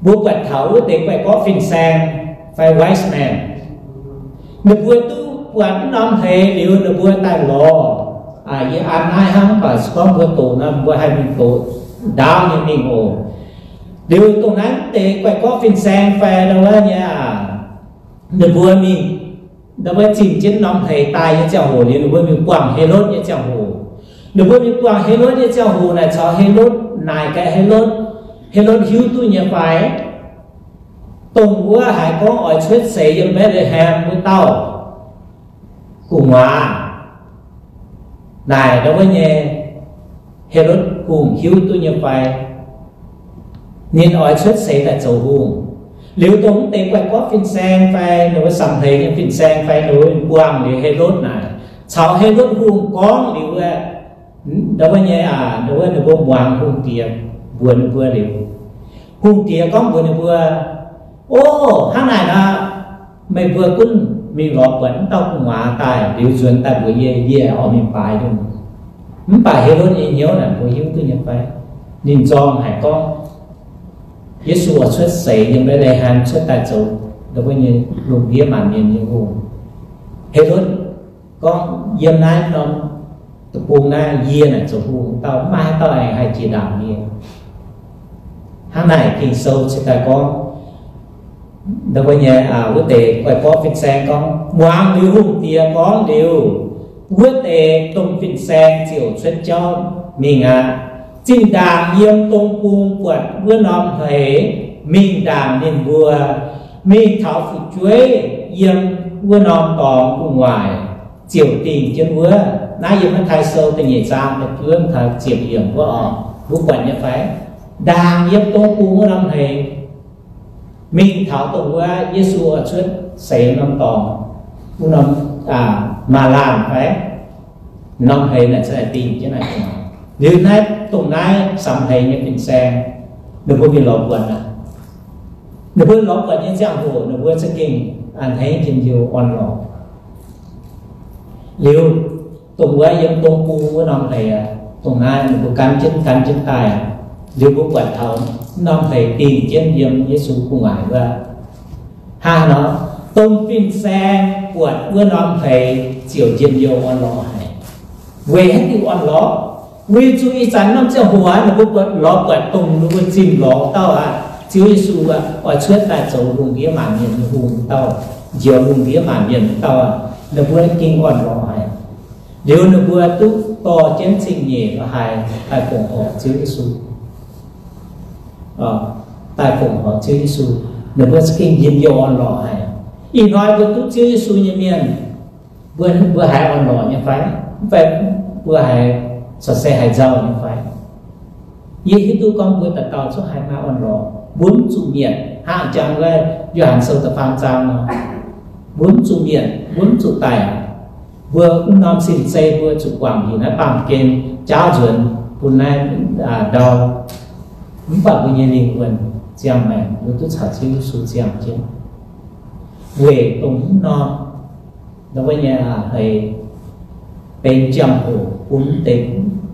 mbuo buatc taux wuov deix guaih gorqv fin-saeng fai wise men, ninh mbuo duqv buatc mv norm heix liuz ninh mbuo daaih lorz. Yie an naaiv hnangv, mv baac se gorngv mbuo doqc nor, mbuo haih mingh doqc ndaauv nyei mingh oc. Liuz dongh naaiv deix guaih gorqv fin-saeng fai ndau wuov nyei aac, ninh mbuo mingh, ndau wuov zimh jienv norm heix daaih nyei ziangh hoc liuz, ninh mbuo mingh buangh Helotv nyei ziangh hoc. Ninh mbuo mingh buangh Helotv nyei ziangh hoc naaic, caux Helotv naaic gaax Helotv, Helotv hiuv duqv nyei fai, dongh wuov haiz gorngv oix cuotv seix yiem Mbetc^le^hem wuov dauh gu'nguaaz naaic ndau wuov nyei, Helotv Hungh hiuv duqv nyei fai, ninh oix cuotv seix daaih zoux hungh. Liuz dongh mv deix guaih gorqv fin-saeng fai ninh mbuo samx hleix nyei fin-saeng fai ninh mbuo mingh buangh liuz Helotv naaic, caux Helotv Hungh gorngv liuz wuov, ndau wuov nyei aac, ndau wuov ninh mbuo muangx hungh diex mbuox ninh mbuo liuz, hungh diex gorngv mbuox ninh mbuo, O, hnangv naaic nor, meih mbuo gunv mingh lorz buatc mv dauh gu'nguaaz daaih liuz nzuonx daaih mbuox yie, yie oix mingh baaix ninh. Mv baac Helotv nyei hnyouv naaic mbuo hiuv duqv nyei fai? Ninh nzorng haic gorngv, Yesu oix cuotv seix yiem Mbetc^le^hem cuotv daaih zoux mbuo nyei lungh ndiev maanc mienh nyei hungh. Helotv gorngv, yiem naaiv norm deic-bung naaiv yie naaic zoux hungh dauh, mv maaih haaix dauh aengx haih jiex ndaangc yie. Hnangv naaic Ging-Sou cingx daaih gorngv, mbuo nyei wuov deix guai borqv fin-saeng gorngv, muangx liuz hungh diex gorngv liuz, wuov deix domh fin-saeng ziouc cuotv jauv mingh aqv. Zinh ndaangc yiem dong bung buatc wuov norm hleix, mingh ndaangc ninh mbuo, mingh taux fu'jueiv yiem wuov norm dorngx gu'nguaaic, ziouc dingh jienv wuov. Naaiv yiem Matv^tai Sou da'nyeic zaang da'juov taux ziepc yiemc wuov oc. Mbuo buatc nyei fai? Ndaangc yiem dong bung wuov norm hleix, mingh taux dongh wuov Yesu oix cuotv seix norm dorngx, wuov norm, aa, maaz-laanh fai norm hleix naaic, dingh jienv naaic. Liuz naaiv, dongh naaiv samx hleix nyei fin-saeng, ninh mbuo mingh lorz buatc aqv. Ninh mbuo lorz buatc nyei ziangh hoc ninh mbuo za'gengh a'hneiv njien-youh orn-lorqc. Liuz, dongh wuov yiem dong bung wuov norm hleix aqv, dongh naaiv ninh mbuo gan jienv gan jienv daaih aqv. Liuz mbuo buatc taux norm hleix dingh jienv yiem Yesu gu'nguaaic wuov. Hnangv nor, domh fin-saeng buatc wuov norm hleix ziouc njien-youh orn-lorqc haic. Weic haaix diuc orn-lorqc? Weic zuqc ih zanc norm ziangh hoc aqv, ninh mbuo buatc, lorz buatc dongh ninh mbuo zimh lorz dauh aqv, Ziouv Yesu aqv, oix cuotv daaih zoux lungh ndiev maanc mienh nyei hungh dauh, njoux lungh ndiev maanc mienh dauh aqv, ninh mbuo ging orn-lorqc haic. Liuz ninh mbuo duqv dorh jienv zingh nyeic la'haaix daaih fongc horc Ziouv Yesu. Daaih fongc horc Ziouv Yesu, ninh mbuo za'gengh njien-youh orn-lorqc haic. Ih hnoi mbuo duqv Ziouv Yesu nyei mienh, mbuo, mbuo haiz orn-lorqc nyei fai? Mv baac mbuo haiz corc se haiz nzauh nyei fai? Yie hiuv duqv gorngv mbuo dauh dauh zungv haiz maaih orn-lorqc. Mbuo mv zuqc mietc, hnangv jangx wuov Yo^han Sou da'faam zaang nor, mbuo mv zuqc mietc, mbuo mv zuqc daic. Mbuo mv norm sin-zei mbuo zuqc guangc njiec naaiv baamh gen jaauv nzuonx bun naaiv ndau. Mv baac mbuo nyei lingh wuonh ziangh maengc mbuo duqv caux Ziouv Yesu ziangh jienv. Weic dongh mv norm, wuov nyei hleix benx ziangh hoc bun deix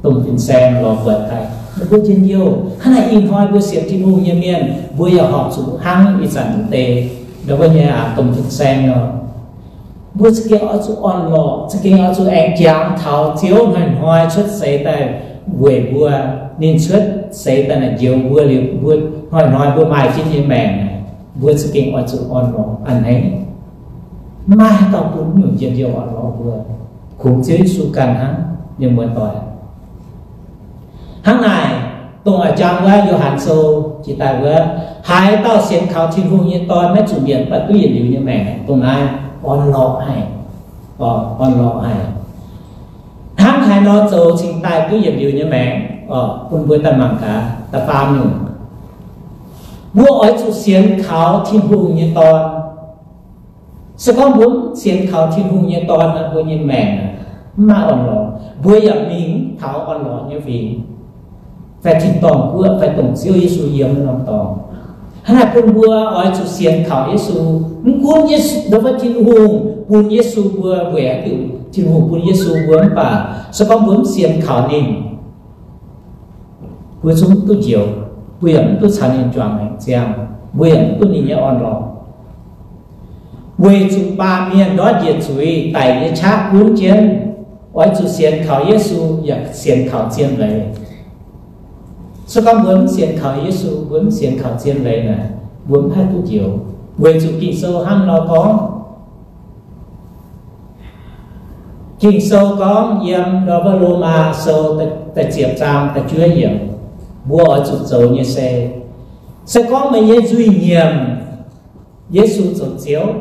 domh fin-saeng lorz buatc daaih, ninh mbuo njien-youh. Hnangv naaic ih hnoi mbuo sienx Tin-Hungh nyei mienh, mbuo yaac horpc zuqc hnangv ih zanc wuov deix, wuov nyei domh fin-saeng nor. Mbuo za'gengh oix zuqc orn-lorqc, za'gengh oix zuqc aengx jangx taux Ziouv hnoi-hnoi cuotv seix daaih weic mbuo. Ninh cuotv seix daaih naaic njoux mbuo liuz, mbuo hnoi-hnoi mbuo maaih jienv nyei maengc, mbuo za'gengh oix zuqc orn-lorqc a'hneiv. Mv maaih haaix dauh bun nyungc njien-youh orn-lorqc mbuo, kungx Ziouv Yesu ganh hnangv, mienh muoz-doic. Hnangv naaic, dongh a'jang wuov Yo^han Sou jiex daaih wuov, haaix dauh sienx kaux Tin-Hungh nyei Dorn maiv zuqc mietc, mv baac duqv yietc liuz nyei maengc. Dongh naaiv orn-lorqc haic, orn-lorqc haic. Hnangv haaix nor zoux cingx daaih duqv yietc liuz nyei maengc? Bun mbuo daaih mangc gaax da'faam nyungc. Mbuo oix zuqc sienx kaux Tin-Hungh nyei Dorn. Se gorngv mbuo mv sienx kaux Tin-Hungh nyei Dorn, mbuo nyei maengc mv maaih orn-lorqc, mbuo yaac mingh mv taux orn-lorqc nyei fingx, fai tin-dorngh guoqv, fai dongh Ziouv Yesu yiem wuov norm dorngx. Hnangv naaic bun mbuo oix zuqc sienx kaux Yesu. Mv gunv Yesu, wuov Tin-Hungh bun Yesu mbuo, weic haaix diuc Tin-Hungh bun Yesu mbuo mv baac se gorngv mbuo mv sienx kaux ninh, mbuo zungv mv duqv njoux, mbuo yaac mv duqv caux ninh juangc maengc ziangh, mbuo yaac mv duqv ninh nyei orn-lorqc. Weic zuqc baamh mienh ndortv njiec zuiz daic nyei qaqv gunv jienv, oix zuqc sienx kaux Yesu yaac sienx kaux zien leiz. Se gorngv mbuo mv sienx kaux Yesu, mbuo mv sienx kaux zien leiz naaic, mbuo mv haih duqv njoux. Weic zuqc Ging-Sou hnangv nor gorngv. Ging-Sou gorngv yiem wuov Lomaa Sou da'ziepc zaang da'juov yiemc, mbuo oix zuqc zoux nyei se, se gorngv meih nyei nzuih nyiemc Yesu zoux Ziouv,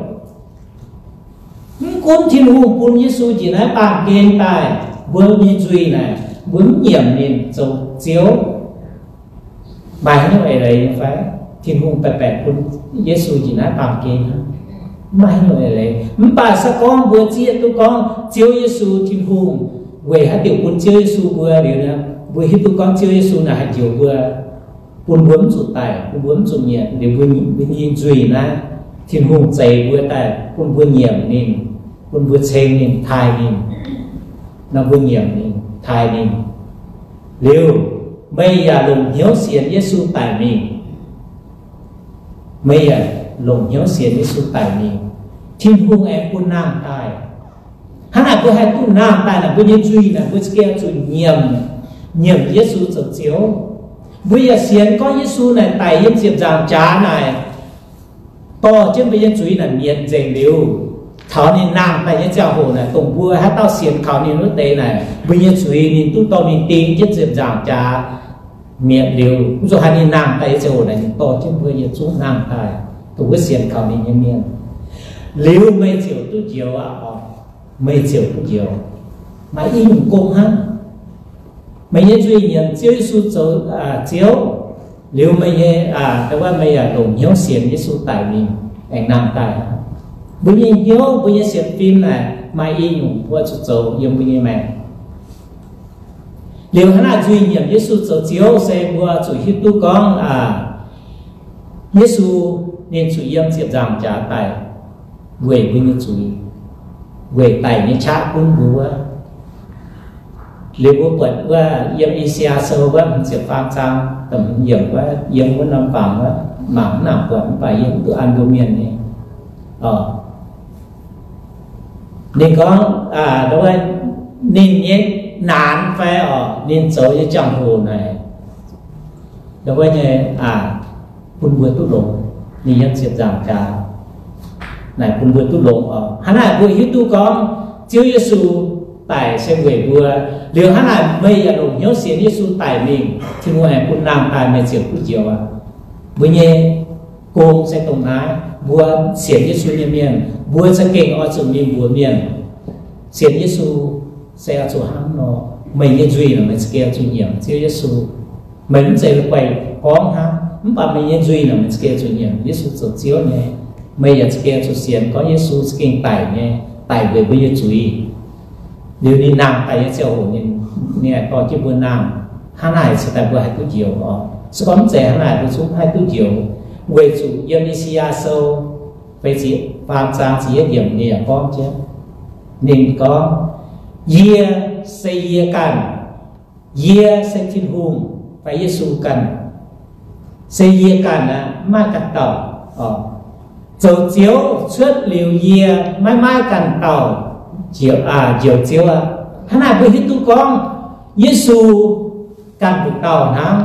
mv gunv Tin-Hungh bun Yesu njiec naaiv baamh gen daaih, mbuo nyei nzuih naaic, mbuo mv nyiemc ninh zoux Ziouv, maaih haaix nyungc eix leiz nyei fai? Tin-Hungh baeqc baeqc bun Yesu njiec naaiv baamh gen hnangv, mv maaih haaix nyungc eix leiz. Mv baac se gorngv mbuo zieqv duqv gorngv Ziouv Yesu, Tin-Hungh weic haaix diuc bun Ziouv Yesu mbuo liuz, mbuo hiuv duqv gorngv Ziouv Yesu naaic haih njoux mbuo, bun mbuo mv zuqc daic, bun mbuo mv zuqc mietc liuz, mbuo nyei nzuih naaiv, Tin-Hungh zeix mbuo daaih bun mbuo nyiemc ninh, bun mbuo ceng ninh, taaih ninh. Nor mbuo nyiemc ninh, taaih ninh liuz, meih yaac longc hnyouv sienx Yesu daic mingh. Meih yaac longc hnyouv sienx Yesu daic mingh, Tin-Hungh aengx bun nangh daaih. Hnangv naaic mbuo haih duqv nangh daaih naaic, mbuo nyei nzuih naaic mbuo za'gengh zuqc nyiemc, nyiemc Yesu zoux Ziouv. Mbuo yaac sienx gorngv Yesu naaic daic yiem ziepc nzaangc jaax naaic, dorh jienv mbuo nyei zuiz naaic mietc nzengc liuz, taux ninh nangh daaih nyei ziangh hoc naaic, dongh mbuo haaix dauh sienx kaux ninh wuov deix naaic, mbuo nyei zuiz ninh duqv dorh mingh ding jienv ziepc nzaangc jaax mietc liuz, mv zuqc haaix ninh nangh daaih nyei ziangh hoc naaic, ninh dorh jienv mbuo yietc zungv nangh daaih, dongh wuov sienx kaux ninh nyei mienh. Liuz meih ziouc duqv njoux aqv. Meih ziouc duqv njoux. Maaih i nyungc gong hnangv. Meih nyei nzuih nyiemc Ziouv Yesu zoux Ziouv, liuz meih nyei, meih yaac longc hnyouv sienx Yesu daic mingh aengx nangh daaih. Mbuo nyei hnyouv, mbuo nyei sienx fim naaic maaih i nyungc mbuo zuqc zoux yiem mbuo nyei maengc. Liuz hnangv naaic nzuih nyiemc Yesu zoux Ziouv se mbuo zuqc hiuv duqv gorngv, Yesu ninh zuqc yiem ziepc nzaangc jaax daic weic mbuo nyei zuiz, weic daic nyei qaqv gunv mbuo wuov. Liuz mbuo buatc wuov yiem I^saa^yaa Sou wuov hmz ziepc faam zaang da'hmz yiemc wuov, yiem wuov norm fangx wuov, mangc mv nangc buatc mv baac yiem duqv an mbuo mienh nyei. Ninh gorngv, ninh nyei naanx fai oc, ninh zoux nyei jangx-hoc naaic, wuov nyei, bun mbuo duqv longx. Ninh yiem ziepc nzaangc jaax naaic bun mbuo duqv longx oc. Hnangv naaic mbuo hiuv duqv gorngv Ziouv Yesu daic se weic mbuo. Liuz hnangv naaic meih yaac longc hnyouv sienx Yesu daic mingh, Tin-Hungh aengx bun nangh daaih, meih ziouc duqv njoux aqv. Mbuo nyei gong se dongh naaiv. Mbuo sienx Yesu nyei mienh, mbuo za'gengh oix zuqc mingh mbuox mienh, sienx Yesu se oix zuqc hnangv nor. Meih nyei nzuih naaic meih za'gengh zuqc nyiemc Ziouv Yesu. Meih mv zeiz la'guaih gorngv hnangv, mv baac meih nyei nzuih naaic meih za'gengh zuqc nyiemc Yesu zoux Ziouv nyei. Meih yaac za'gengh zuqc sienx gorngv Yesu za'gengh daic nyei, daic weic mbuo nyei zuiz. Liuz ninh nangh daaih nyei ziangh hoc ninh, ninh aengx dorh jienv mbuo nangh. Hnangv naaic cingx daaih mbuo haih duqv njoux oc. Se gorngv mv zeiz hnangv naaic mbuo zungv mv haih duqv njoux, weic zuqc yiem I^saa^yaa Sou feix ziepc faam zaang ziepc yietv yiemc ninh yaac gorngv jienv, ninh gorngv, Yie se yie ganh. Yie se Tin-Hungh fai Yesu ganh. Se yie ganh aqv, mv maaih ganh dauh. Zoux Ziouv cuotv liuz yie, maiv maaih ganh dauh njoux Ziouv aqv. Hnangv naaic mbuo hiuv duqv gorngv Yesu ganh nduqc dauh hnangv.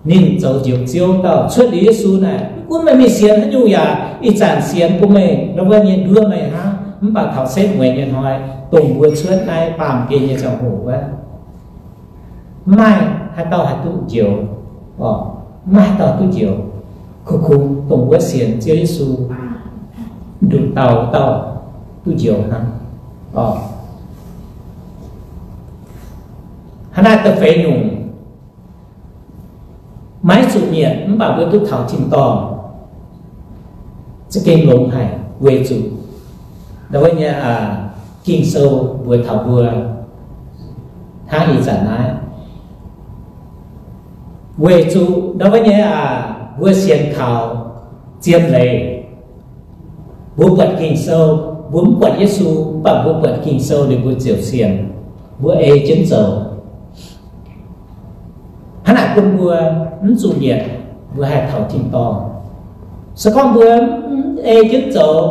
Ninh zoux njoux Ziouv dauh. Cuotv liuz Yesu naaic, mv gunv meih mingh sienx haaix nyungc yaac, ih zanc sienx bun meih, wuov nyei nduov meih hnangv. Mv baac taux setv mueiz nyei hnoi, dongh mbuo cuotv naaiv baamh gen nyei ziangh hoc wuov, mv maaih haaix dauh haih duqv njoux. Mv maaih haaix dauh duqv njoux. Kungx-kungx dongh wuov sienx Ziouv Yesu nduqc dauh dauh duqv njoux hnangv. Hnangv naaiv da'feix nyungc, maiv zuqc mietc mv baac mbuo duqv taux tin-dorngh, za'gengh longx haic weic zuqc wuov nyei Ging-Sou mbuox taux mbuo hnangv ih zanc naaiv. Weic zuqc wuov nyei aac, mbuo sienx kaux zien leiz, mbuo buatc Ging-Sou, mbuo mv buatc Yesu, mv baac mbuo buatc Ging-Sou liuz mbuo ziouc sienx, mbuo ei jienv zoux. Hnangv naaic bun mbuo mv zuqc mietc, mbuo haih taux tin-dorngh. Se gorngv mbuo mv ei jienv zoux,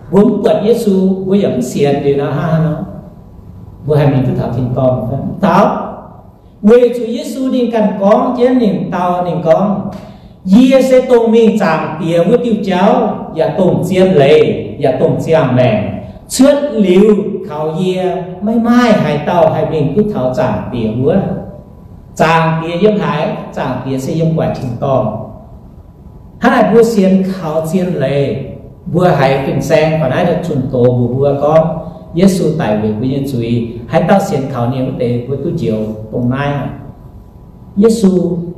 mbuo mv buatc Yesu, mbuo yaac mv sienx liuz nor, hnangv haaix nor mbuo haih mingh duqv taux tin-dorngh? Mv taux. Weic zuqc Yesu ninh ganh gorngv jienv, ninh dau ninh gorngv, Yie se dongh mingh Zaangc Diex wuov diuh jauv, yaac dongh zien leiz, yaac dongh ziangh maengc. Cuotv liuz kaux yie, maiv maaih haaix dauh haih mingh duqv taux Zaangc Diex wuov. Zaangc Diex yiem haaix? Zaangc Diex se yiem waaic tin-dorngh. Hnangv naaic mbuo sienx kaux zien leiz, mbuo haiz fin-saeng ba'naaiv zunh doz mbuox mbuo gorngv, Yesu daic weic mbuo nyei zuiz. Haaix dauh sienx kaux ninh wuov deix mbuo duqv njoux. Dongh naaiv Yesu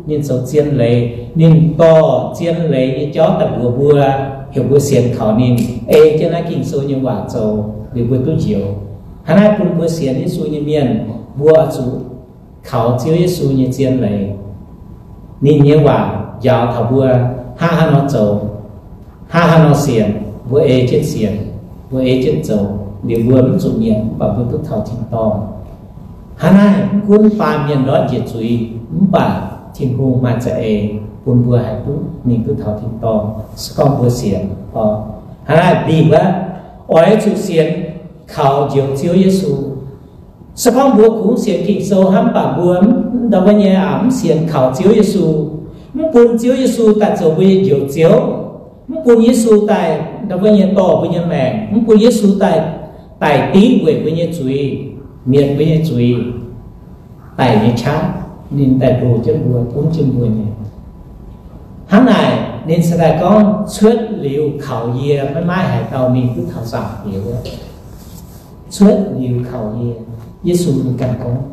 ninh zoux zien leiz, ninh dorh zien leiz nyei jauv daaih mbuox mbuo, heuc mbuo sienx kaux ninh, ei jienv naaiv Ging-Sou nyei waac zoux, liuz mbuo duqv njoux. Hnangv naaiv bun mbuo sienx Yesu nyei mienh, mbuo oix zuqc kaux Ziouv Yesu nyei zien leiz. Ninh nyei waac njaaux taux mbuo hnangv haaix nor zoux, hnangv haaix nor sienx, mbuo ei jienv sienx, mbuo ei jienv zoux, liuz mbuo mv zuqc mietc mv baac mbuo duqv taux tin-dorngh. Hnangv naaiv mv gunv baamh mienh ndortv njiec zuiz, mv baac Tin-Hungh maaih za'eix. bun mbuo haih duqv mingh duqv taux tin-dorngh, se gorngv mbuo sienx. Hnangv naaic mingh wuov, oix zuqc sienx kaux Njoux Ziouv Yesu. Se gorngv mbuo kungx sienx Ging-Sou hnangv, mv baac mbuo ndau wuov nyei aac mv sienx kaux Ziouv Yesu, mv bun Ziouv Yesu daaih zoux mbuo nyei Njoux Ziouv, mv bun Yesu daaih ndau wuov nyei dorh mbuo nyei maengc, mv bun Yesu daaih, daic dingv weic mbuo nyei zuiz, mietc mbuo nyei zuiz, daic nyei qaqv, ninh daaih ndoh jienv mbuo, gunv jienv mbuo nyei. Hnangv naaic ninh se daaih gorngv, cuotv liuz kaux yie maiv maaih haaix dauh mingh duqv taux Zaangc Diex wuov. Cuotv liuz kaux yie, Yesu ninh ganh gorngv.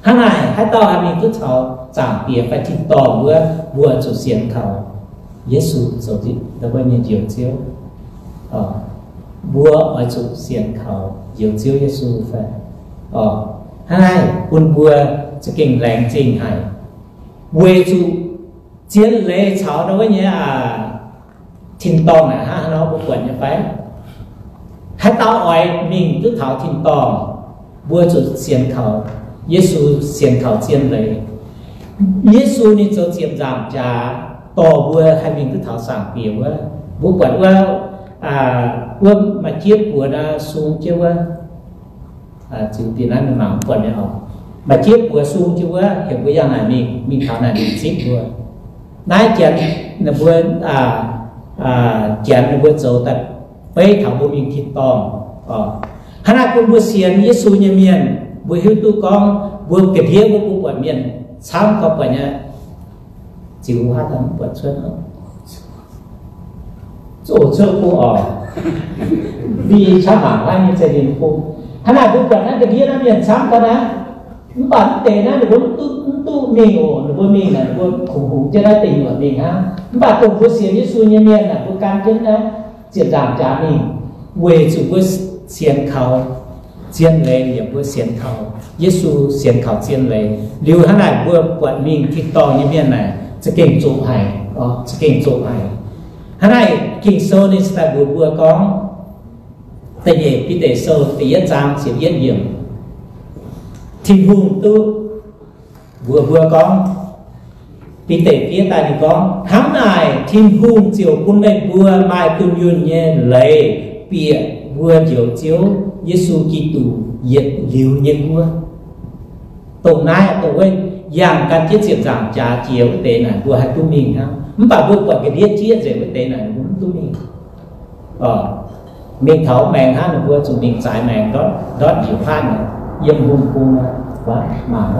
Hnangv naaic haaix dauh haih mingh duqv taux Zaangc Diex fai tin-dorngh wuov, mbuo zuqc sienx kaux Yesu zoux ndau wuov nyei Njoux Ziouv. Mbuo oix zuqc sienx kaux Njoux Ziouv Yesu fai? Hnangv naaic bun mbuo za'gengh laengz zingh haic, weic zuqc zien leiz caux ndau wuov nyei aac, tin-dorngh naaic hnangv haaix nor mbuo buatc nyei fai? Haaix dauh oix mingh duqv taux tin-dorngh, mbuo zuqc sienx kaux Yesu, sienx kaux zien leiz. Yesu ninh zoux ziepc nzaangc jaax dorh mbuo haih mingh duqv taux Zaangc Diex wuov. Mbuo buatc wuov, wuov maaih jieqv buoz naaiv sung jienv wuov, ziux dinh naaiv mingh mangc buatc nyei oc. Maaih jieqv buoz sung jienv wuov, heuc mbuo yangh naaic mingh, mingh taux naaic ninh zipv mbuo. Naaiv janx ninh mbuo, janx ninh mbuo zoux daaih beiv taux mbuo mingh tin-dorngh. Hnangv naaic bun mbuo sienx Yesu nyei mienh, mbuo hiuv duqv gorngv mbuo ga'ndiev mbuo, mbuo buatc mienh camv gau buatc nyei. Ziux haaix dauh mv buatc cuotv? Oc, cuotv bung oc. Mbi qaqv mangc haiv nyei zeiz ninh bung. Hnangv naaic mbuo buatc naaiv ga'ndiev naaiv mienh camv gau naaiv. Mv baac mv deix naaiv ninh mbuo mv duqv, mv duqv mingh oc. Ninh mbuo mingh naaic ninh mbuo kungx hungx jienv naaiv deic nyuoqc mingh hnangv. Mv baac dongh mbuo sienx Yesu nyei mienh naaic, mbuo gan jienv naaiv ziepc nzaangc jaax mingh, weic zuqc mbuo sienx kaux zien leiz, yaac mbuo sienx kaux Yesu, sienx kaux zien leiz. Liuz hnangv naaic mbuo buatc mingh tin-dorngh nyei mienh naaic za'gengh zoqc haic, za'gengh zoqc haic. Hnangv naaic Ging-Sou ninh se daaih mbuox mbuo gorngv, Da'nyeic Bide Sou da'yietv zaang ziepc yietv yiemc, Tin-Hungh duqv mbuox mbuo gorngv, Bide fiev daaih ninh gorngv, Hnangv naaic Tin-Hungh ziouc bun meih mbuo maaih dunh yunh nyei leiz bieqc mbuo Njoux Ziouv Yesu Giduc yietc liuz nyei guoqv. Dongh naaiv, dongh wuov yangh gan jienv ziepc nzaangc jaax jiex wuov deix naaic, mbuo haih duqv mingh hnangv. Mv baac mbuo buatc ga'ndiev jieqv nzengc wuov deix naaic, mbuo mv duqv mingh. Mingh taux maengx hnangv, ninh mbuo zuqc mingh zaaix maengx ndortv, ndortv njiec faatv, yiem hungh bung mangc.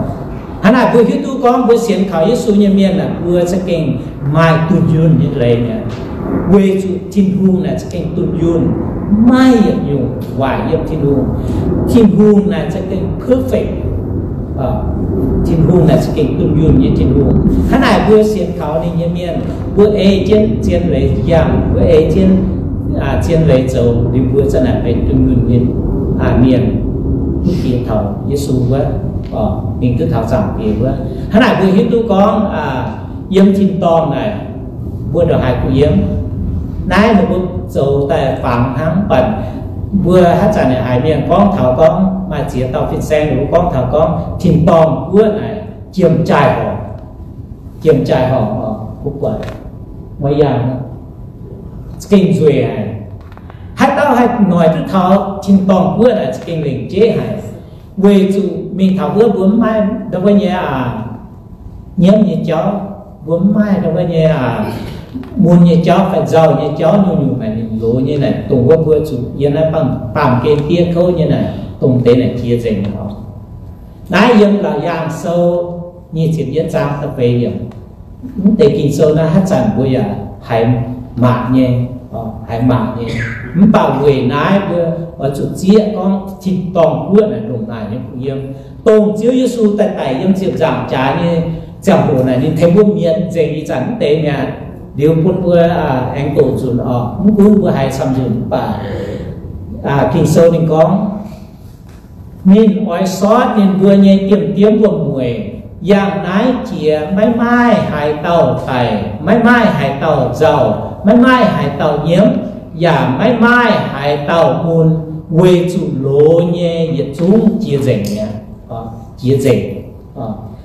Hnangv naaic mbuo hiuv duqv gorngv mbuo sienx kaux Yesu nyei mienh naaic, mbuo za'gengh maaih dunh yunh nyei leiz mi'aqv. Weic zuqc Tin-Hungh naaic za'gengh dunh yunh, maiv yietc nyungc waaic yiem Tin-Hungh. Tin-Hungh naaic za'gengh perfect. Tin-Hungh naaic za'gengh dunh yunh nyei Tin-Hungh. Hnangv naaic mbuo sienx kaux ninh nyei mienh, mbuo ei jienv zien leiz yangh, mbuo ei jienv zien leiz zoux, liuz mbuo za'naaic benx dunh yunh nyei mienh, duqv diex taux Yesu wuov, mingh duqv taux Zaangc Diex wuov. Hnangv naaic mbuo hiuv duqv gorngv, yiem tin-dorngh naaic, mbuo ndongc haaix kuh yiem. Naaiv ninh mbuo zoux daaih fangx hnangv, mv baac mbuo haaix zanc haiz mienh gorngv taux gorngv maaih ziex dauh fin-saeng ninh mbuo gorngv taux gorngv tin-dorngh guoqv naaic jiem jaaih horngc, jiem jaaih horngc oc, mbuo buatc muoz yangh za'gengh nzueic haic. Haaix dauh haih noic duqv taux tin-dorngh guoqv naaic za'gengh lengc jeiv haic, weic zuqc mingh taux wuov mbuo mv maaih ndau wuov nyei aac, nyiemv nyei jauv, mbuo mv maaih ndau wuov nyei aac, mun nyei jauv fai nzauh nyei jauv nyungc-nyungc naaic ninh loz nyei naaic, dongh wuov mbuo zuqc yiem naaiv baamh, baamh gen diev kouv nyei naaic, dongh deix naaic jiex nzengc oc. Naaiv yiem Laauc Yaangh Sou nyic ziepc yietv zaang da'feix yiemc. Mv deix Ging-Sou naaiv haaix zanc mbuo yaac haiz mangc nyei, haiz mangc nyei. Mv baac weic naaiv mbuo oix zuqc zieqv gorngv tin-dorngh guoqv naaic ndongc naaic nyei kuh yiem. Dongh Ziouv Yesu daaih daic yiem ziepc nzaangc jaax nyei ziangh hoc naaic, ninh tengx mbuo mietc nzengc ih zanc mv deix mi'aqv. Liuz bun mbuo aengx doqc nzunc oc. Mv gunv mbuo haiz camv nzunc mv baac Ging-Sou ninh gorngv, Ninh oix sortv ninh mbuo nyei diemv-diemv wuom-mueic. Yangh naaiv jiex maiv maaih haaix dauh daic, maiv maaih haaix dauh nzauh, maiv maaih haaix dauh nyiemv, yaac maiv maaih haaix dauh mun, weic zuqc loz nyei yietc zungv jiex nzengc mi'aqv. Jiex nzengc.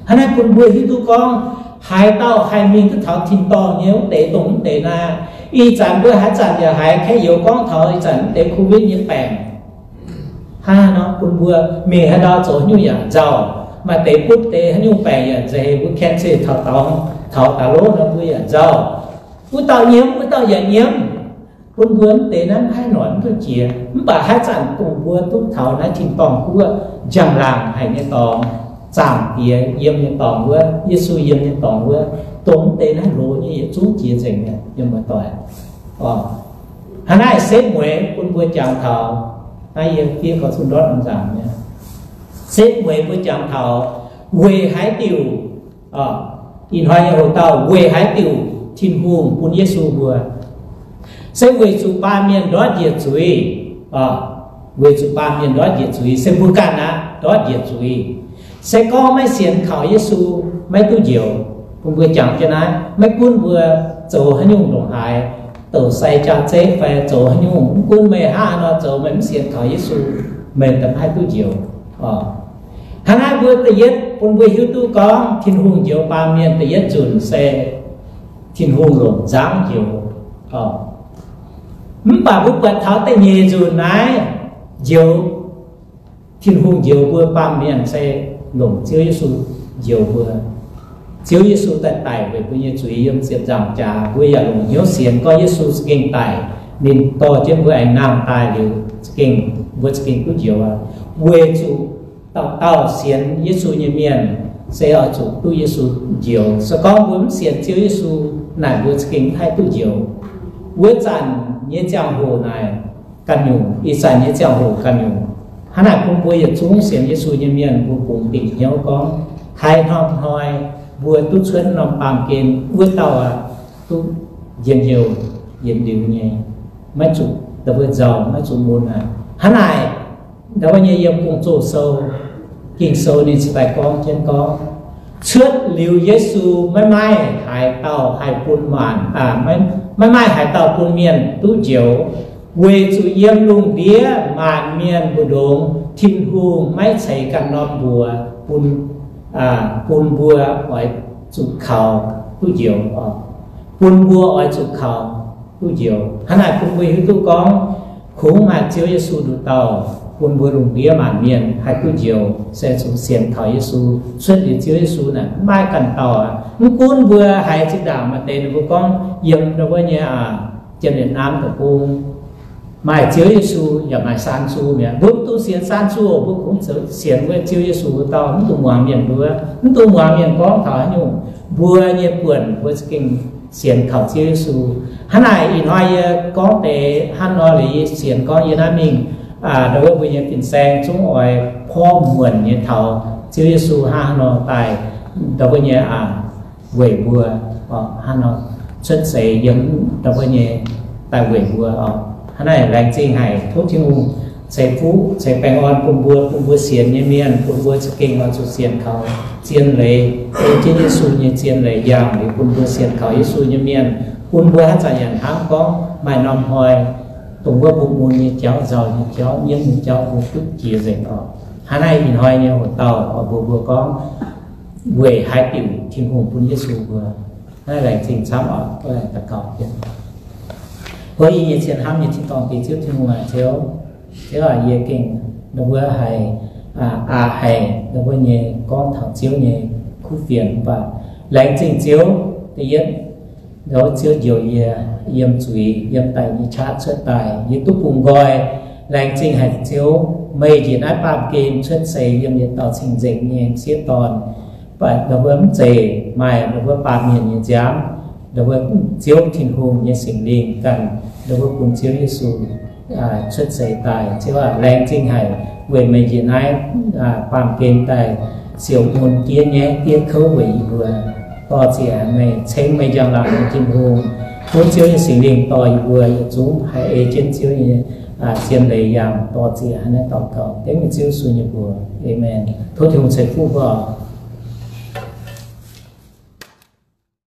Hnangv naaiv bun mbuo hiuv duqv gorngv, Haaix dauh haih mingh duqv taux tin-dorngh nyei wuov deix, dongh wuov deix naaiv. Ih zanc mbuo haaix zanc yaac haiz kaaix youz gorngv taux ih zanc wuov deix covid nyei baengc. Hnangv nor bun mbuo mingh haaix ndau zoux haaix nyungc yaac nzauh. Maaih deix butv deix haaix nyungc baengc yaac nzeix, mbuo cancer taux dorngx, taux daaih lov nor mbuo yaac nzauh. Wuov dauh nyiemv, wuov dauh yaac nyiemv. Bun mbuo mv deix naaiv mv haih noic mv duqv jiex. Mv baac haaix zanc dongh mbuo duqv taux naaiv tin-dorngh guoqv, njang-laangc haic nyei dorngx, Zaangc Diex yiem nyei dorngx wuov, Yesu yiem nyei dorngx wuov, dongh mv deix naaiv loz nyei yietc zungv jiex nzengc mi'aqv, mienh muoz-doic. Hnangv naaiv setv mueiz bun mbuo jangx taux naaiv yiem fiev gauh zunh ndortv nzaangc mi'aqv. Setv mueiz mbuo jangx taux weic haaix diuc, ih hnoi nyei hoc dauh weic haaix diuc Tin-Hungh bun Yesu mbuo. Se weic zuqc baamh mienh ndortv njiec zuiz, weic zuqc baamh mienh ndortv njiec zuiz, se mbuo ganh aqv ndortv njiec zuiz. Se gorngv maiv sienx kaux Yesu, maiv duqv njoux. Bun mbuo jangx jienv naaiv, maiv gunv mbuo zoux haaix nyungc ndongc haaix, douc sai jaa-zeiv fai zoux haaix nyungc, mv gunv meih hnangv haaix nor zoux, meih mv sienx kaux Yesu, meih da'maiv duqv njoux. Hnangv naaiv mbuo da'yietv bun mbuo hiuv duqv gorngv Tin-Hungh njoux baamh mienh da'yietv nzunc se Tin-Hungh longc nzangv njoux. Mv baac mbuo buatc taux da'nyeic nzunc naaiv njoux, Tin-Hungh njoux mbuo baamh mienh se longc Ziouv Yesu njoux mbuo. Ziouv Yesu daaih daic weic mbuo nyei zuiz yiem ziepc nzaangc jaax, mbuo yaac longc hnyouv sienx gorngv Yesu za'gengh daic, ninh dorh jienv mbuo aengx nangh daaih liuz, za'gengh mbuo za'gengh duqv njoux aqv. Weic zuqc dauh dauh sienx Yesu nyei mienh se oix zuqc duqv Yesu njoux. Se gorngv mbuo mv sienx Ziouv Yesu, naaic mbuo za'gengh mv haih duqv njoux. Wuov zanc nyei ziangh hoc naaic ganh nyungc, ih zanc nyei ziangh hoc ganh nyungc. Hnangv naaic bun mbuo yietc zungv sienx Yesu nyei mienh mbuo bungx dingc hnyouv gorngv, haaix norm hnoi mbuo duqv cuotv norm baamh gen, wuov dauh aqv, duqv njien-youh yietc liuz nyei, maiv zuqc da'buo nzauh, maiv zuqc mun aqv. Hnangv naaic, ndau wuov nyei yiem Gong-Zoh Sou, Ging-Sou ninh cingx daaih gorngv jienv gorngv, cuotv liuz Yesu maiv maaih haaix dauh haih bun maanc, maiv maaih haaix dauh bun mienh duqv njoux, weic zuqc yiem lungh ndiev maanc mienh mbu'ndongx Tin-Hungh maiv ceix ganh norm mbuox bun, bun mbuo oix zuqc kaux duqv njoux. Bun mbuo oix zuqc kaux duqv njoux. Hnangv naaic bun mbuo hiuv duqv gorngv, kungx maaih Ziouv Yesu nduqc dauh bun mbuo lungh ndiev maanc mienh haih duqv njoux, se zuqc sienx kaux Yesu. Cuotv liuz Ziouv Yesu naaic maiv maaih ganh dauh aqv. Mv gunv mbuo haiz zinh ndaangc maaih deix ninh mbuo gorngv yiem ndau wuov nyei, aa, Jiem Việt Nam deic-bung maaih Ziouv Yesu yaac maaih Saan Su mi'aqv. Mbuo mv dungx sienx Saan Su oc, mbuo kungx sienx wuov Ziouv Yesu wuov dauh. Mv dungx muangx mienh mbuo, mv dungx muangx mienh gorngv taux haaix nyungc. Mbuo nyei buonc mbuo za'gengh sienx kaux Ziouv Yesu. Hnangv naaic ih hnoi yie gorngv deix hnangv nor liuz, yie sienx gorngv yie naaiv mingh, ndau wuov mbuo nyei fin-saeng zungv oix porv muonc nyei taux Ziouv Yesu hnangv nor daaih, ndau wuov nyei, aa, weic mbuo, hnangv nor cuotv seix yiem ndau wuov nyei daaih weic mbuo oc. Hnangv naaic laengz zingh haic, tov Tin-Hungh ceix fuqv ceix baengh orn bun mbuo, bun mbuo sienx nyei mienh, bun mbuo za'gengh oix zuqc sienx kaux zien leiz, ei jienv Yesu nyei zien leiz yangh liuz bun mbuo sienx kaux Yesu nyei mienh, bun mbuo haaix zanc yaac hnamv gorngv maaih norm hnoi dongh wuov mbuo mun nyei jauv, nzauh nyei jauv, nyiemv nyei jauv mbuo duqv jiex nzengc oc. Hnangv naaic ih hnoi nyei hoc dauh oix mbuox mbuo gorngv weic haaix diuc Tin-Hungh bun Yesu mbuo. Naaiv laengz zingh camv oc. Daux gaux. O yie nyei cien hnamv nyei Tin-Dorngh Diex Ziouv Tin-Hungh aac, Ziouv, Ziouv aac, yie gengh ndau wuov haih, aa, haih ndau wuov nyei gorngv taux Ziouv nyei kuv fienx, mv baac laengz zingh Ziouv, da'yietv ndau wuov Ziouv njoux yie yiem zuiz, yiem daic nyei qaqv cuotv daaih, yie duqv bungx nqoi. Laengz zingh haic Ziouv, meih njiec naaiv baamh gen cuotv seix yiem yietc dauh cing-nzengc nyei m'sieqv dorn, ndau wuov mv zeiz maaih ndau wuov baamh mienh nyei nziaamv, ndau wuov Ziouv Tin-Hungh nyei Singx Lingh ganh ndau wuov bun Ziouv Yesu cuotv seix daaih. Ziouv aac, laengz zingh haic weic meih njiec naaiv baamh gen daaih siouc mun diev nyaiv diev kouv weic yie mbuo. Dorh ziec meih, ceng meih njang-laangc nyei Tin-Hungh. Tov Ziouv nyei Singx Lingh dorh yie mbuo yietc zungv haih ei jienv Ziouv nyei zien leiz yangh. Dorh ziec hnangv naaiv daux gaux dengv meih Ziouv Yesu nyei mbuox. Aamen. Tov Tin-Hungh ceix fuqv mbuo.